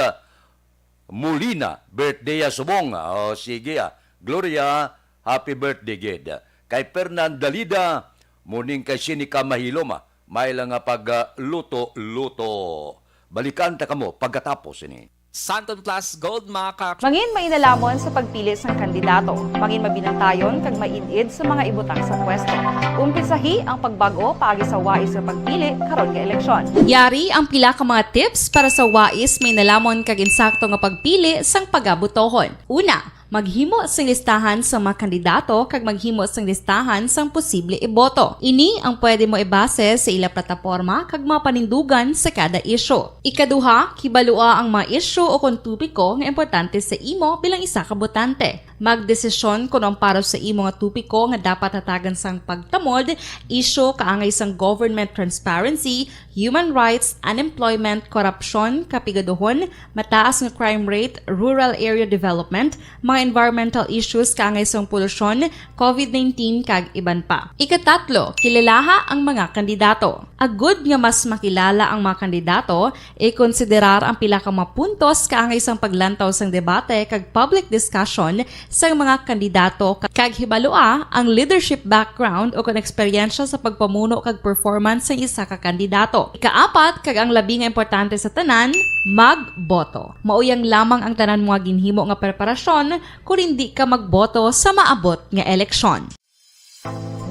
Molina. Birthday ya subong. Oh, sige, ah. Gloria, happy birthday gid. Kay Fernan Dalida, morning kay Sinica Mahilom, ah. May lang nga pagluto-luto. Balikan ta kamo pagkatapos ini. Santon Plus Gold, mga ka- Mangin mainalamon sa pagpili sang kandidato. Mangin mabinantayon kag maid-id sa mga ibutang sa pwesto. Umpisahi ang pagbag-o paagi sa wais nga pagpili karon nga eleksyon. Yari ang pila ka mga tips para sa wais mainalamon kag insakto nga pagpili sang pagabotohon. Una, maghimo sing listahan sa mga kandidato kag maghimo sing listahan sang posible iboto. Ini ang pwede mo ibase sa ila plataporma kag mga panindugan sa kada isyu. Ikaduha, kibalua ang mga isyu o kon topiko nga importante sa imo bilang isa ka botante. Magdesisyon kon ang para sa imo nga topiko nga dapat hatagan sang pagtamod, isyu kaangay sang government transparency, human rights, unemployment, korupsyon, kapigaduhon, mataas nga crime rate, rural area development, mga environmental issues kaangay sang polusyon, covid nineteen, kag iban pa. Ikatatlo, kilalaha ang mga kandidato. Agud nga mas makilala ang mga kandidato, ikonsiderar ang pila ka mga puntos kaangay sang paglantaw sang debate kag public discussion sang mga kandidato, kag hibalua ang leadership background o kon eksperyensya sa pagpamuno kag performance sang isa ka kandidato. Ikaapat, kag ang labi nga importante sa tanan, magboto. Mauyang lamang ang tanan mo nga ginhimo nga preparasyon kon indi ka magboto sa maabot nga eleksyon.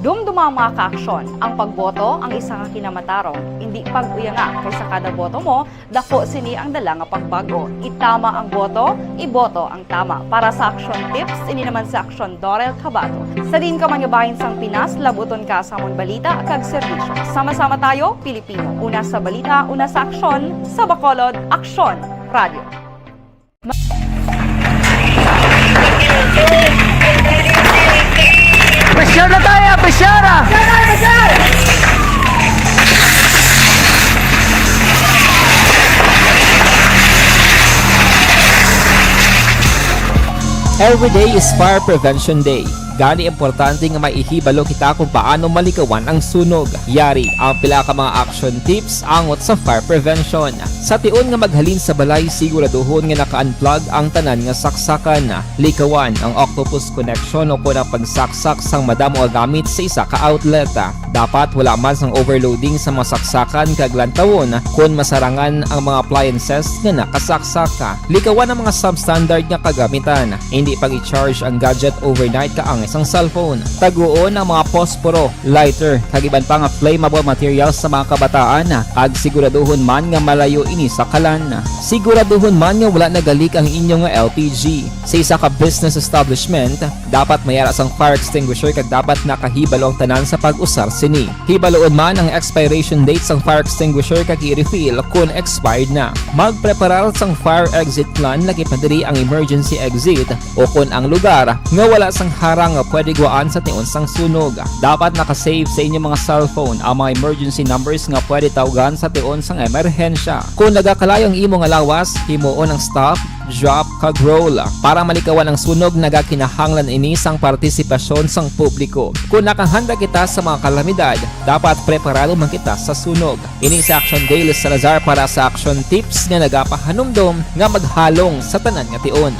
Dumduma ang mga kaaksyon. Ang pagboto ang isa ka kinamatarong. Indi pag-uyanga, kay sa kada boto mo, dako sini ang dala nga pagbag-o. Itama ang boto, iboto ang tama. Para sa action tips, ini naman si Action Dorel Cabato. Sa diin ka man nga bahin sang Pinas, labuton ka sa amon balita kag serbisyo. Sama-sama tayo, Pilipino. Una sa balita, una sa aksyon, sa Bacolod, Aksyon Radio. Pressure na tayo, pressure ah! Every day is Fire Prevention Day. Gani, importante nga may ihibalo kita kung paano malikawan ang sunog. Yari ang pila ka mga action tips angot sa fire prevention. Sa tion nga maghalin sa balay, siguraduhon nga naka-unplug ang tanan nga saksakan. Likawan ang octopus connection o kon ang pagsaksak sang madamo nga gamit sa isa ka outlet. Dapat wala man sang overloading sa mga saksakan kag lantawon kon masarangan ang mga appliances nga nakasaksak. Likawan ang mga substandard nga kagamitan. Hindi pag-i-charge ang gadget overnight kaangay sang cellphone. Taguon ang mga posporo, lighter, kag iban pa nga flammable materials sa mga kabataan, kag siguraduhon man nga malayo ini sa kalan. Siguraduhon man nga wala nagalik ang inyo nga L P G. Sa isa ka business establishment, dapat may ara sang fire extinguisher kag dapat nakahibalo ang tanan sa pag-usar sini. Hibaluon man ang expiration date sang fire extinguisher kag i-refill kon expired na. Magpreparar sang fire exit plan, lakip na diri ang emergency exit o kon ang lugar nga wala sang harang nga pwede gwaan sa tion sang sunog. Dapat naka-save sa inyo mga cellphone ang mga emergency numbers nga pwede tawgan sa tion sang emerhensya. Kon nagakalayo ang imo nga lawas, himuon ang stop, drop, kag roll. Para malikawan ang sunog, nagakinahanglan ini sang partisipasyon sang publiko. Kon nakahanda kita sa mga kalamidad, dapat preparado man kita sa sunog. Ini si Action Dale Salazar para sa Action Tips nga nagapahanumdom nga maghalong sa tanan nga tion.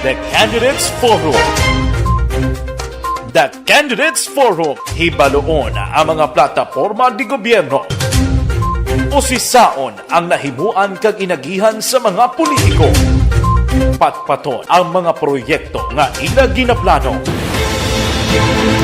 The Candidates Forum. The Candidates Forum. Hibaluon ang mga plataporma de gobyerno. Usisaon ang nahimuan kag inagihan sa mga politiko. Patpaton ang mga proyekto nga ila ginaplano.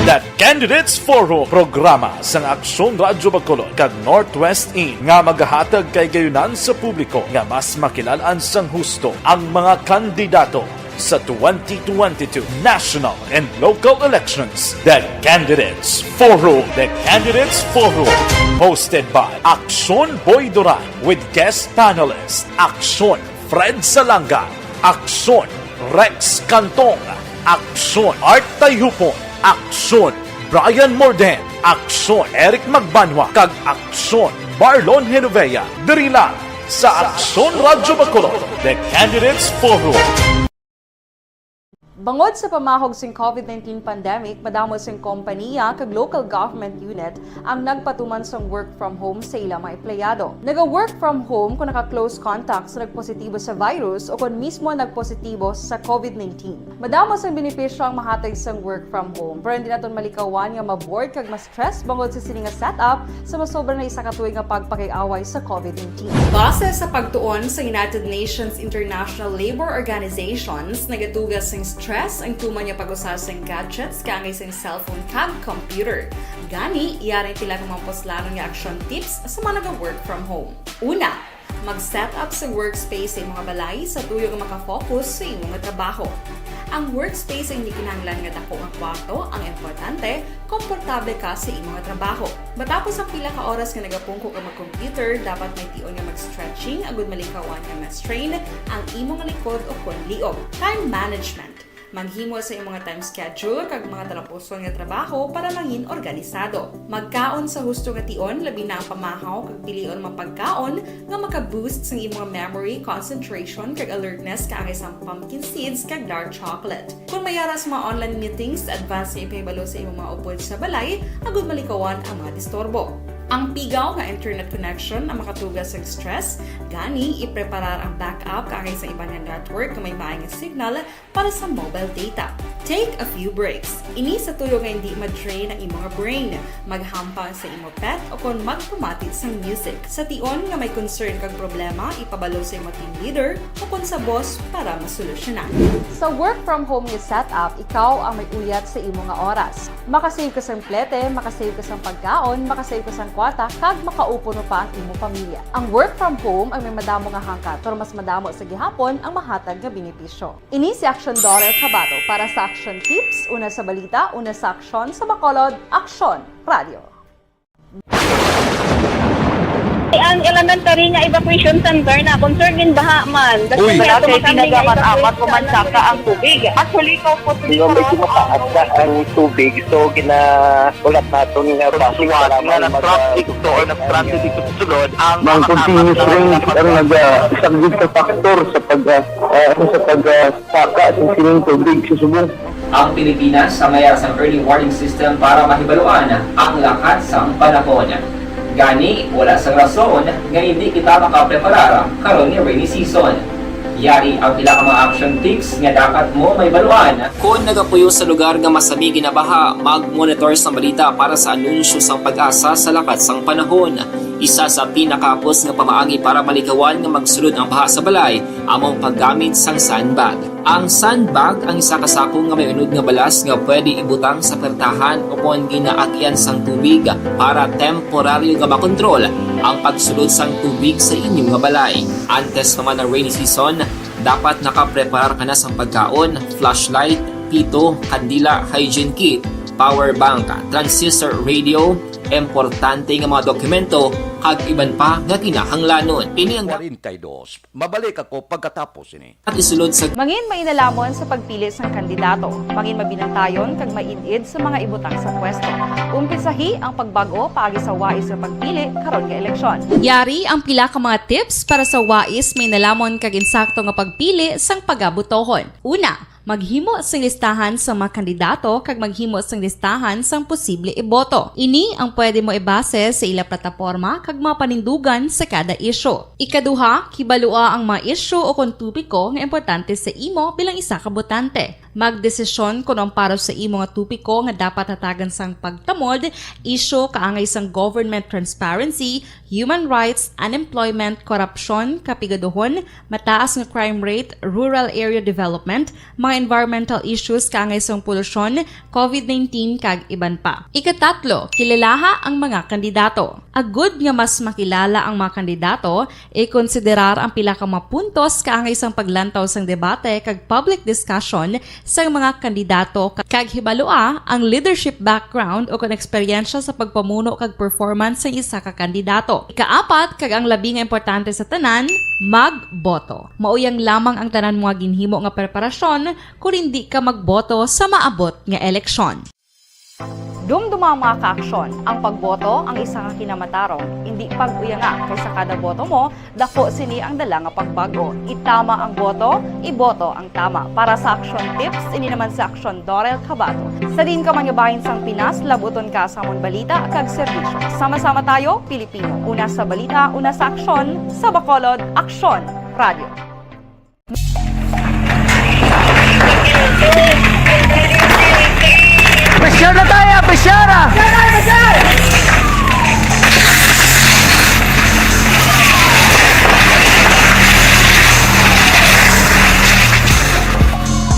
The Candidates Forum, programa sang Aksyon Radyo Bacolod kag Northwest In nga magahatag kahigayonan sa publiko nga mas makilal-an sang husto ang mga kandidato sa twenty twenty-two national and local elections. The Candidates Forum. The Candidates Forum. Hosted by Aksyon Boy Duran with guest panelist Aksyon Fred Salanga, Aksyon Rex Cantong, Aksyon Art Tayhupon, Aksyon Brian Morden, Aksyon Eric Magbanwa, kag Aksyon Marlon Genovea. Diri lang sa Aksyon Radyo Bacolod, The Candidates Forum. Bangod sa pamahog sing COVID nineteen pandemic, madamo sing kompaniya kag local government unit ang nagpatuman sang work from home sa ila mga empleyado. Naga-work from home kung naka-close contact sa nagpositibo sa virus o kon mismo nagpositibo sa COVID nineteen. Madamo sang benepisyo ang mahatag sang work from home, pero hindi naton malikawan nga ma-bored kag ma-stress bangod sa sini nga setup sa masobra na isa ka tuig nga pagpakig-away sa COVID nineteen. Base sa pagtuon sa United Nations International Labour Organizations, nagatuga sing stress ang tuman nga pag-usa sing gadgets kaangay sing cellphone kag computer. Gani, yari ang pila ka mga puslanon nga action tips sa mga naga-work from home. Una, mag-set up sa workspace sa imong balay sa tuyo nga makafocus sa imo nga trabaho. Ang workspace hindi kinahanglan nga dako nga kwarto ang importante, komportable ka sa imo nga trabaho. Matapos ang pila ka oras nga nagapungko ka mag-computer, dapat may tion nga mag-stretching agud malikawan nga ma-strain ang imo nga likod o kon liog. Time management. Maghimo sa imong nga time schedule kag mga talapuson nga trabaho para mangin organisado. Magkaon sa husto nga tion, labi na ang pamahaw kag pilion mga pagkaon nga maka-boost sang imong memory, concentration, kag alertness kaangay sang pumpkin seeds kag dark chocolate. Kung may ara sa mga online meetings, advance nga ipahibalo sa imong mga upod sa balay agud malikawan ang mga disturbo. Ang pigaw nga internet connection ang makatuga sa stress, gani ipreparar ang backup kaangay sa iban nga network nga may maay nga signal para sa mobile data. Take a few breaks. Ini sa tuyo nga hindi ma-drain ang imo nga brain. Maghampang sa imo pet o kon magpamati sang music. Sa tion nga may concern kag problema, ipabalo sa imo team leader o kon sa boss para masolusyonan. Sa work from home nga setup, ikaw ang may uyat sa imo nga oras. Makasave ka sang plete, makasave ka sang pagkaon, makasave ka sang kwarta, kag makaupo pa ang imo pamilya. Ang work from home ang may madamo nga hangkat, pero mas madamo sa gihapon ang mahatag nga benepisyo. Ini si Action Daughter Kabato para sa Action Tips, una sa balita, una sa aksyon, sa Bacolod, Aksyon Radio. Ang elementary nga evacuation center na concern din baha man. Uy. Wala kay tinaga man amat o mansaka ang tubig. Actually, ikaw po, Di ba may tumataas na ang tubig, so ginaulat naton nga basi nga nag-traffic to or nag-transit dito sa sulod ang mga continuous rain ang nag-, ah, isang good factor sa pag, ah, ah, sa pag, ah, saka sa sining tubig sa subong. Ang Pilipinas ang may sang early warning system para mahibaluan ang lakat sang panahon. Gani, wala sang rason nga hindi kita makapreparar karon nga rainy season. Yari ang pila ka mga action tips nga dapat mo mahibaluan. Kon nagapuyo sa lugar nga masami ginabaha, mag-monitor sang balita para sa anunsyo sang PAGASA sa lakat sang panahon. Isa sa pinakahapos nga pamaagi para malikawan nga magsulod ang baha sa balay amo ang paggamit sang sandbag. Ang sandbag ang isa ka sako nga may unod nga balas nga pwede ibutang sa pertahan o kon ginaagian sang tubig para temporaryo nga makontrol ang pagsulod sang tubig sa inyo nga balay. Antes pa man ang rainy season, dapat nakapreparar ka na sang pagkaon, flashlight, pito, kandila, hygiene kit, power bank, transistor radio, importante nga mga dokumento, kag iban pa nga kinahanglanon. Ini ang forty-two. Mabalik ako pagkatapos ini. At isulod sa mangin mainalamon sa pagpili sang kandidato, mangin mabinantayon kag maid-id sa mga ibutang sa pwesto. Umpisahi ang pagbag-o paagi sa wais nga pagpili karon nga eleksyon. Yari ang pila ka mga tips para sa wais mainalamon kag insakto nga pagpili sang pagabotohon. Una, maghimo sing listahan sa mga kandidato kag maghimo sing listahan sang posible iboto. Ini ang pwede mo ibase sa ila plataporma kag mga panindugan sa kada isyu. Ikaduha, kibalua ang mga isyu o kon topiko nga importante sa imo bilang isa ka botante. Magdesisyon kon ang para sa imo nga topiko nga dapat hatagan sang pagtamod, isyu kaangay sang government transparency, human rights, unemployment, korupsyon, kapigaduhon, mataas nga crime rate, rural area development, mga environmental issues kaangay sang polusyon, COVID nineteen, kag iban pa. Ikatatlo, kilalaha ang mga kandidato. Agud nga mas makilala ang mga kandidato, ikonsiderar ang pila ka mga puntos kaangay sang paglantaw sang debate kag public discussion sang mga kandidato, kag hibalua ang leadership background o kon eksperyensya sa pagpamuno kag performance sang isa ka kandidato. Ikaapat, kag ang labi nga importante sa tanan, magboto. Mauyang lamang ang tanan mo nga ginhimo nga preparasyon kon indi ka magboto sa maabot nga eleksyon. Dumduma, mga kaaksyon, ang pagboto ang isa ka kinamatarong. Indi pag-uyanga, kay sa kada boto mo, dako sini ang dala nga pagbago. Itama ang boto, iboto ang tama. Para sa Aksyon Tips, ini naman si Aksyon Dorel Cabato. Sa diin ka man nga bahin sang Pinas, labuton ka sa amon balita kag serbisyo. Sama-sama tayo, Pilipino. Una sa balita, una sa aksyon, sa Bacolod, Aksyon Radio. Pressure na tayo! Pressure!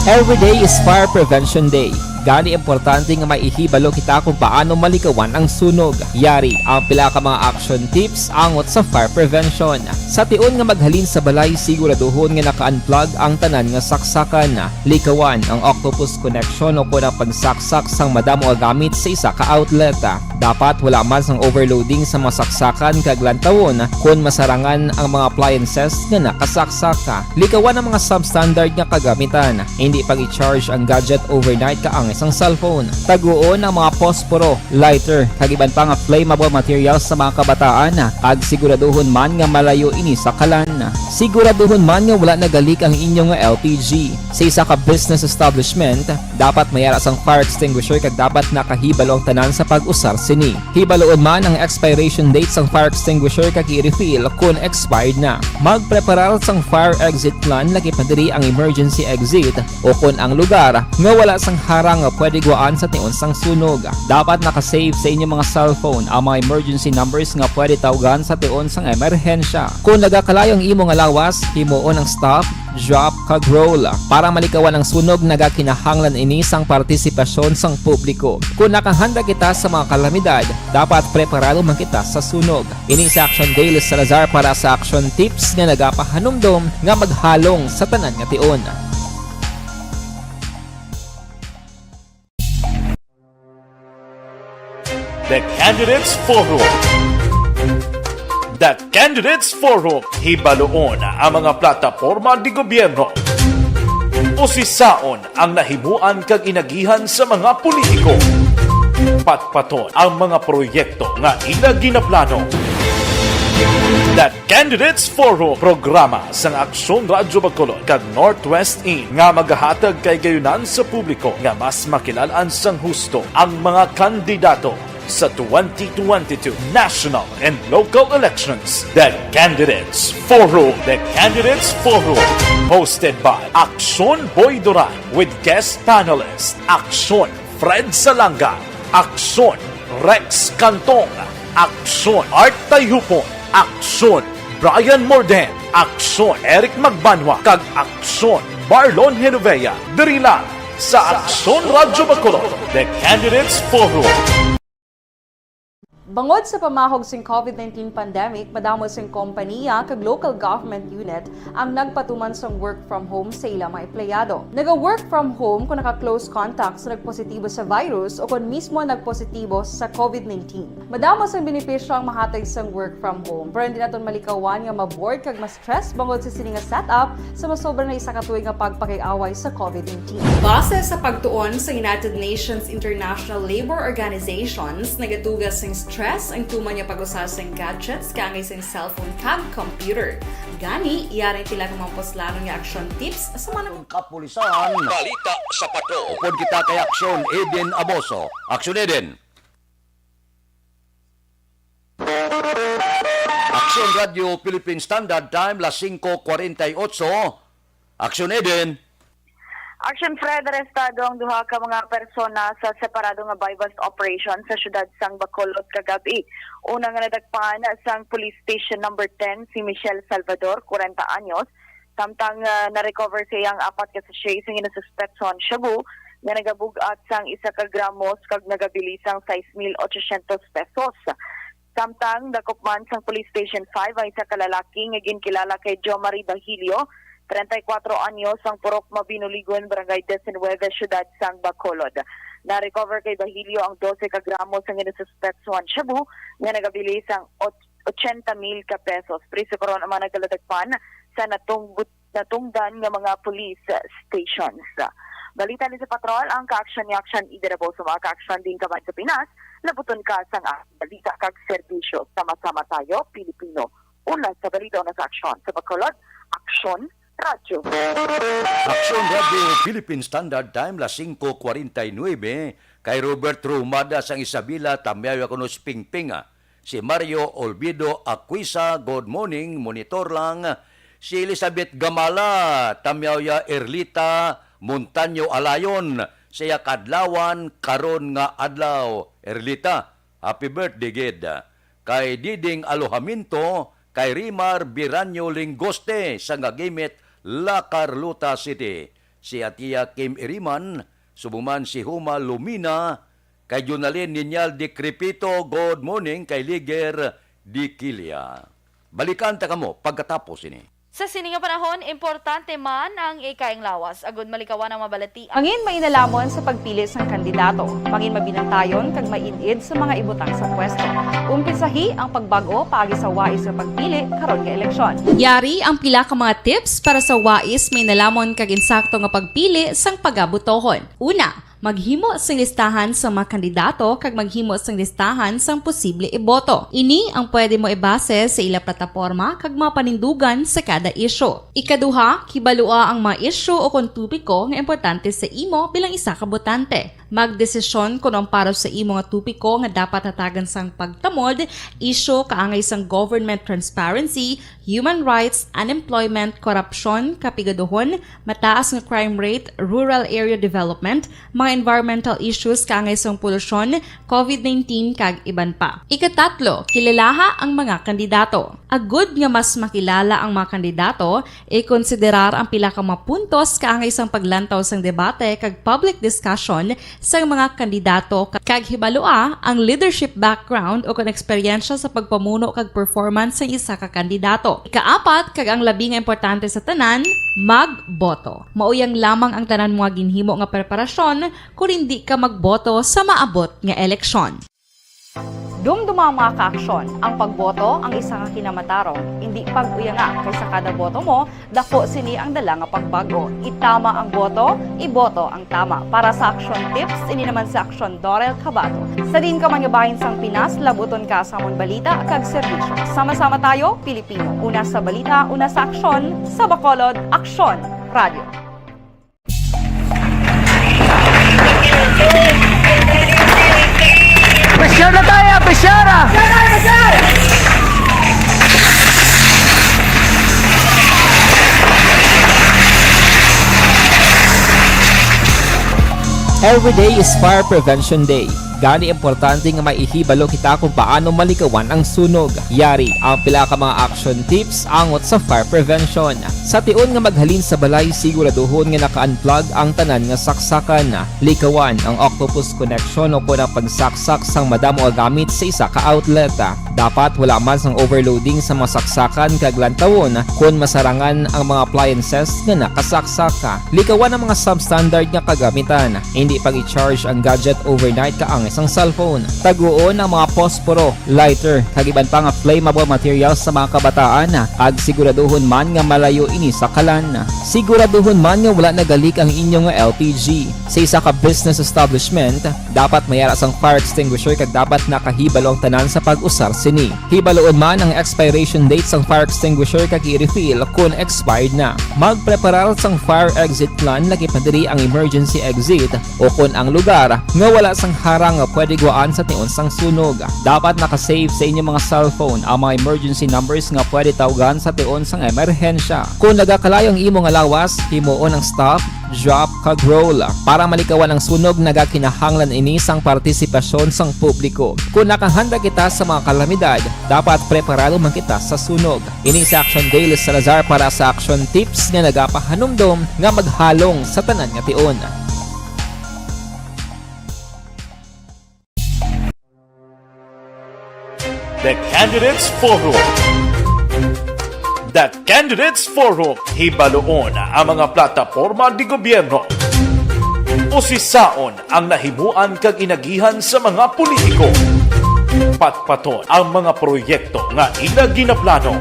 Every day is Fire Prevention Day. Gani, importante nga may ihibalo kita kung paano malikawan ang sunog. Yari ang pila ka mga action tips angot sa fire prevention. Sa tion nga maghalin sa balay, siguraduhon nga naka-unplug ang tanan nga saksakan. Likawan ang octopus connection o kon ang pagsaksak sang madamo nga gamit sa isa ka outlet. Dapat wala man sang overloading sa mga saksakan kag lantawon kon masarangan ang mga appliances nga nakasaksak. Likawan ang mga substandard nga kagamitan. Hindi pag-i-charge ang gadget overnight kaangay sang cellphone. Taguon ang mga posporo, lighter, kag iban pa nga flammable materials sa mga kabataan, kag siguraduhon man nga malayo ini sa kalan. Siguraduhon man nga wala nagalik ang inyo nga L P G. Sa isa ka business establishment, dapat may ara sang fire extinguisher kag dapat nakahibalo ang tanan sa pag-usar sini. Hibaloon man ang expiration date sang fire extinguisher kag i-refill kon expired na. Magpreparar sang fire exit plan, lakip na diri ang emergency exit o kon ang lugar nga wala sang harang nga pwede guwaan sa tion sang sunog. Dapat naka-save sa inyong mga cellphone ang mga emergency numbers nga pwede tawgan sa tion sang emerhensya. Kon nagakalayo ang imo nga lawas, himuon ang stop, drop, kag roll. Para malikawan ang sunog, nagakinahanglan ini sang partisipasyon sang publiko. Kon nakahanda kita sa mga kalamidad, dapat preparado man kita sa sunog. Ini si Action Dale Salazar para sa Action Tips nga nagapahanumdom nga maghalong sa tanan nga tion. The Candidates Forum. The Candidates Forum, hibaloon ang mga plataporma de gobyerno. Usisaon ang nahimuan kag inagihan sa mga politiko. Patpaton ang mga proyekto nga ila ginaplano. The Candidates Forum, programa sang Aksyon Radyo Bacolod kag Northwest In nga magahatag kahigayonan sa publiko nga mas makilal-an sang husto ang mga kandidato sa twenty twenty-two national and local elections. The Candidates Forum. The Candidates Forum, hosted by Aksyon Boy Duran with guest panelist Aksyon Fred Salanga, Aksyon Rex Cantong, Aksyon Art Tayhupon, Aksyon Brian Morden, Aksyon Eric Magbanwa, kag Aksyon Marlon Genovea. Diri lang sa Aksyon Radyo Bacolod, The Candidates Forum. Bangod sa pamahog sing covid nineteen pandemic, madamo sing kompanya kag local government unit ang nagpatuman sang work from home sa ila mga empleyado. Naga-work from home kon naka-close contact sa nagpositibo sa virus o kon mismo nagpositibo sa covid nineteen. Madamo sang benepisyo ang mahatag sang work from home, pero hindi naton malikawan nga ma-bored kag ma-stress bangod sa sini nga setup sa masobra na isa ka tuig nga pagpakig-away sa covid nineteen. Base sa pagtuon sa United Nations International Labour Organizations, nagaduga sing stress ang tuman nga pag-usa sing gadgets kaangay sing cellphone kag computer. Gani, yari ang pila ka mga puslanon nga action tips sa mga Ang kapulisan. Balita sa Patrol. Upod kita kay Aksyon Eden Aboso. Aksyon Eden. Aksyon Radio Philippine Standard Time, las singko kwarenta y ocho. Aksyon Eden. Action Fred, arestado ang duha ka mga persona sa separado nga buy-bust operation sa siyudad sang Bacolod kagab-i. Una nga nadakpan sang Police Station Number ten si Michelle Salvador, kwarenta anyos, samtang, ah, na-recover sa iya ang apat ka sachet sa ginasuspetsohang shabu nga nagabug-at sang isa ka gramos kag nagabili sang sais mil ochocientos pesos. Samtang dakop man sang Police Station five ang isa ka lalaki nga ginkilala kay Jomari Bahilio, treinta y cuatro anyos, ang purok Mabinuligon, Barangay diecinuebe, Siyudad sang Bacolod. Na-recover kay Bahilio ang dose ka gramo sang ginasuspetsohang shabu nga nagabili sang ot-, ochenta mil ka pesos. Priso karon ang mga nagkaladakpan sa natunggut-, natungdan nga mga police stations. Balita ni sa Patrol, ang kaaksyon ni Aksyon Idirabo sa mga kaaksyon din kabahin sa Pinas, labuton ka sang aksyon, balita kag serbisyo. Sama-sama tayo, Pilipino. Una sa balita, una sa aksyon. Sa Bacolod, Aksyon Radyo. Aksyon Radyo, Philippine Standard Time, las singko kwarenta y nuebe. Kay Robert Rumada sang Isabela, tamyaw ya kuno si Pingping, ah. Si Mario Olvido Aquisa, good morning, monitor lang. Si Elizabeth Gamala, tamyaw ya Erlita Montaño Alayon, sa iya kaadlawan karon nga adlaw. Erlita, happy birthday gid. Kay Diding Alojamiento, kay Rimar Biranyo Lingoste sa Ngagimit, La Carlota City. Si Atia Kim Iriman, subong man si Huma Lumina, kay Junalin Ninyal Decrepito, good morning, kay Liger Diquilia. Balikan ta kamo pagkatapos ini. Sa sini nga panahon, importante man ang ikaayong lawas, agud malikawan ang mabalati. Mangin mainalamon sa pagpili sang kandidato, mangin mabinantayon kag maid-id sa mga ibutang sa pwesto. Umpisahi ang pagbag-o paagi sa wais nga pagpili karon nga eleksyon. Yari ang pila ka mga tips para sa wais, mainalamon kag insakto nga pagpili sang pagabutohon. Una, maghimo sing listahan sa mga kandidato kag maghimo sing listahan sang posible iboto. Ini ang pwede mo ibase sa ila plataporma kag mga panindugan sa kada isyu. Ikaduha, kibalua ang mga isyu o kon topiko nga importante sa imo bilang isa ka botante. Magdesisyon kon ang para sa imo nga topiko nga dapat hatagan sang pagtamod, isyu kaangay sang government transparency, human rights, unemployment, korupsyon, kapigaduhon, mataas nga crime rate, rural area development, mga environmental issues kaangay sang polusyon, covid nineteen, kag iban pa. Ikatatlo, kilalaha ang mga kandidato. Agud nga mas makilala ang mga kandidato, ikonsiderar ang pila ka mga puntos kaangay sang paglantaw sang debate kag public discussion sang mga kandidato, kag hibalua ang leadership background o kon eksperyensya sa pagpamuno kag performance sang isa ka kandidato. Ikaapat, kag ang labi nga importante sa tanan, magboto. Mauyang lamang ang tanan mo nga ginhimo nga preparasyon kon indi ka magboto sa maabot nga eleksyon. Dumduma ang mga kaaksyon, ang pagboto ang isa ka kinamatarong, indi pag-uyanga, kay sa kada boto mo, dako sini ang dala nga pagbag-o. Itama ang boto, iboto ang tama. Para sa Aksyon Tips, ini naman si Aksyon Dorel Cabato. Sa diin ka man nga bahin sang Pinas, labuton ka sa amon balita kag serbisyo. Sama-sama tayo, Pilipino. Una sa balita, una sa aksyon, sa Bacolod, Aksyon Radyo. Presyar na tayo, presyar na! Every day is Fire Prevention Day. Gani, importante nga may ihibalo kita kung paano malikawan ang sunog. Yari ang pila ka mga action tips angot sa fire prevention. Sa tion nga maghalin sa balay, siguraduhon nga naka-unplug ang tanan nga saksakan. Likawan ang octopus connection o kon ang pagsaksak sang madamo nga gamit sa isa ka outlet. Dapat wala man sang overloading sa mga saksakan kag lantawon kon masarangan ang mga appliances nga nakasaksak. Likawan ang mga substandard nga kagamitan. Indi pag-i-charge ang gadget overnight kaangay sang cellphone. Taguon ang mga posporo, lighter, kag iban pa nga flammable materials sa mga kabataan, kag siguraduhon man nga malayo ini sa kalan. Siguraduhon man nga wala nagalik ang inyo nga L P G. Sa isa ka business establishment, dapat may ara sang fire extinguisher kag dapat nakahibalo ang tanan sa pag-usar sini. Hibaluon man ang expiration date sang fire extinguisher kag i-refill kon expired na. Magpreparar sang fire exit plan, lakip na diri ang emergency exit o kon ang lugar nga wala sang harang nga pwede gwaan sa tion sang sunog. Dapat naka-save sa inyo mga cellphone ang mga emergency numbers nga pwede tawgan sa tion sang emerhensya. Kon nagakalayo ang imo nga lawas, himuon ang stop, drop, kag roll. Para malikawan ang sunog, nagakinahanglan ini sang partisipasyon sang publiko. Kon nakahanda kita sa mga kalamidad, dapat preparado man kita sa sunog. Ini si Action Daily Salazar para sa Action Tips nga nagapahanumdom nga maghalong sa tanan nga tion. The Candidates Forum. The Candidates Forum, hibaluon ang mga plataporma de gobierno. Usisaon ang nahimuan kag inagihan sa mga politiko. Patpaton ang mga proyekto nga ila ginaplano.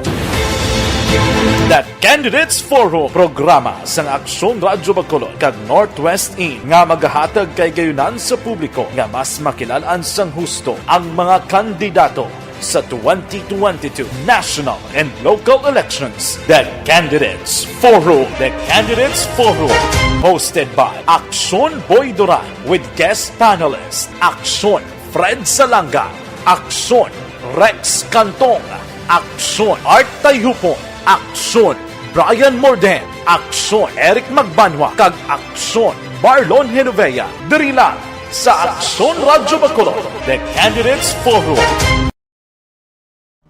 The Candidates Forum, programa sang Aksyon Radyo Bacolod kag Northwest In nga magahatag kahigayonan sa publiko nga mas makilal-an sang husto ang mga kandidato sa twenty twenty-two national and local elections. The Candidates Forum. The Candidates Forum, hosted by Aksyon Boy Duran with guest panelist Aksyon Fred Salanga, Aksyon Rex Cantong, Aksyon Art Tayhupon, Aksyon Brian Morden, Aksyon Eric Magbanwa, kag Aksyon Marlon Genovea. Diri lang sa Aksyon Radyo Bacolod, The Candidates Forum.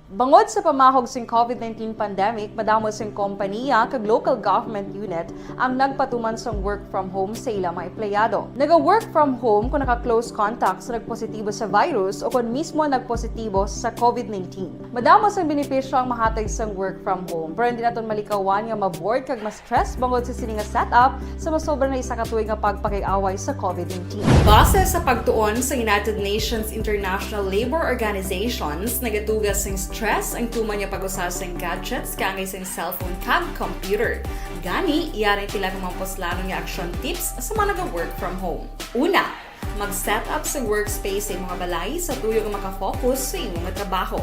Bangod sa pamahog sing COVID nineteen pandemic, madamo sing kompaniya kag local government unit ang nagpatuman sang work from home sa ila mga empleyado. Naga-work from home kung naka-close contact sa nagpositibo sa virus o kon mismo nagpositibo sa COVID nineteen. Madamo sang benepisyo ang mahatag sang work from home, pero hindi naton malikawan nga ma-bored kag ma-stress bangod sa sini nga setup sa masobra na isa ka tuig nga pagpakig-away sa COVID nineteen. Base sa pagtuon sa United Nations International Labor Organizations, nagatuga sing stress ang tuman nga pag-usa sing gadgets kaangay sing cellphone kag computer. Gani, yari sila kung mga puslanon nga action tips sa mga naga-work from home. Una, mag-set up sa workspace sa imong balay sa tuyo nga makafocus sa imong trabaho.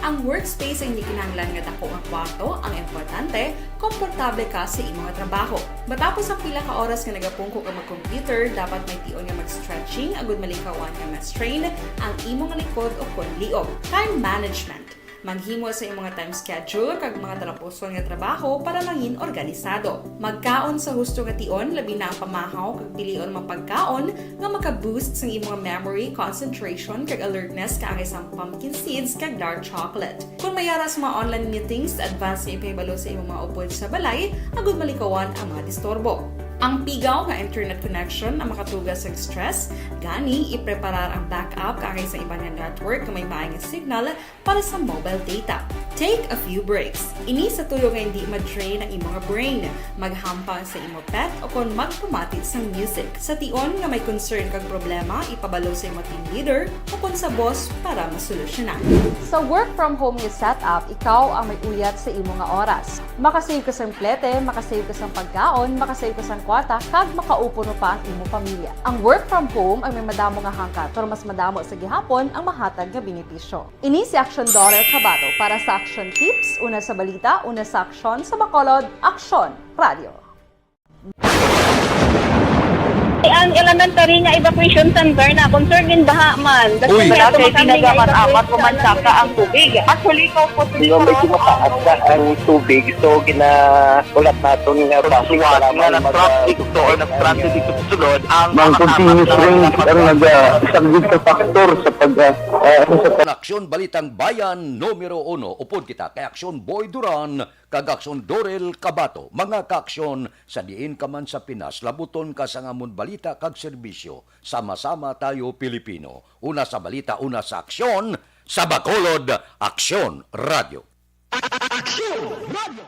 Ang workspace ay hindi kinahanglan nga dako nga kwarto. Ang importante, komportable ka sa imong trabaho. Matapos ang pila ka oras nga nagapungko ka mag-computer, dapat may tion nga mag-stretching agud malikawan nga ma-strain ang imong likod o kon liog. Time management. Maghimo sa imong time schedule kag mga talapuson nga trabaho para mangin organisado. Magkaon sa husto nga tion, labi na ang pamahaw kag pilion mga pagkaon nga maka-boost sang imong memory, concentration, kag alertness kaangay sang pumpkin seeds kag dark chocolate. Kung may ara sa mga online meetings, advance nga ipahibalo sa imong mga upod sa balay agud malikawan ang mga disturbo. Ang pigaw nga internet connection ang makatuga sa stress, gani ipreparar ang backup kaangay sa iban nga network nga may maay nga signal para sa mobile data. Take a few breaks. Ini sa tuyo nga hindi ma-drain ang imo nga brain. Maghampang sa imo pet o kon magpamati sang music. Sa tion nga may concern kag problema, ipabalo sa imo team leader o kon sa boss para masolusyonan. Sa work from home nga setup, ikaw ang may uyat sa imo nga oras. Makasave ka sang plete, makasave ka sang pagkaon, makasave ka sang kwarta, kag makaupod pa ang imo pamilya. Ang work from home ang may madamo nga hangkat, pero mas madamo sa gihapon ang mahatag nga benepisyo. Ini si Aksyon Dorel Cabato para sa Aksyon Tips, una sa balita, una sa aksyon, sa Bacolod, Aksyon Radio. Ang elementary nga evacuation center na concern in baha man. Uy. Wala kay tinaga man amat o mansaka ang tubig. Actually, ko po. Di ba, medyo mataas na ang tubig, so ginahulat naton nga basi nga nag-transit to or nag-transit dito sa sulod ang mga continuous rain ang nag-, ah, isa gid sa factor sa pag, ah, ah, ano sa Aksyon Balitang Bayan numero uno, upod kita kay Aksyon Boy Duran kag Aksyon Dorel Cabato, mga kaaksyon, sa diin ka man sa Pinas, labuton ka sang amon balita kag serbisyo. Sama-sama tayo, Pilipino. Una sa balita, una sa aksyon, sa Bacolod, Aksyon Radio. Aksyon Radio.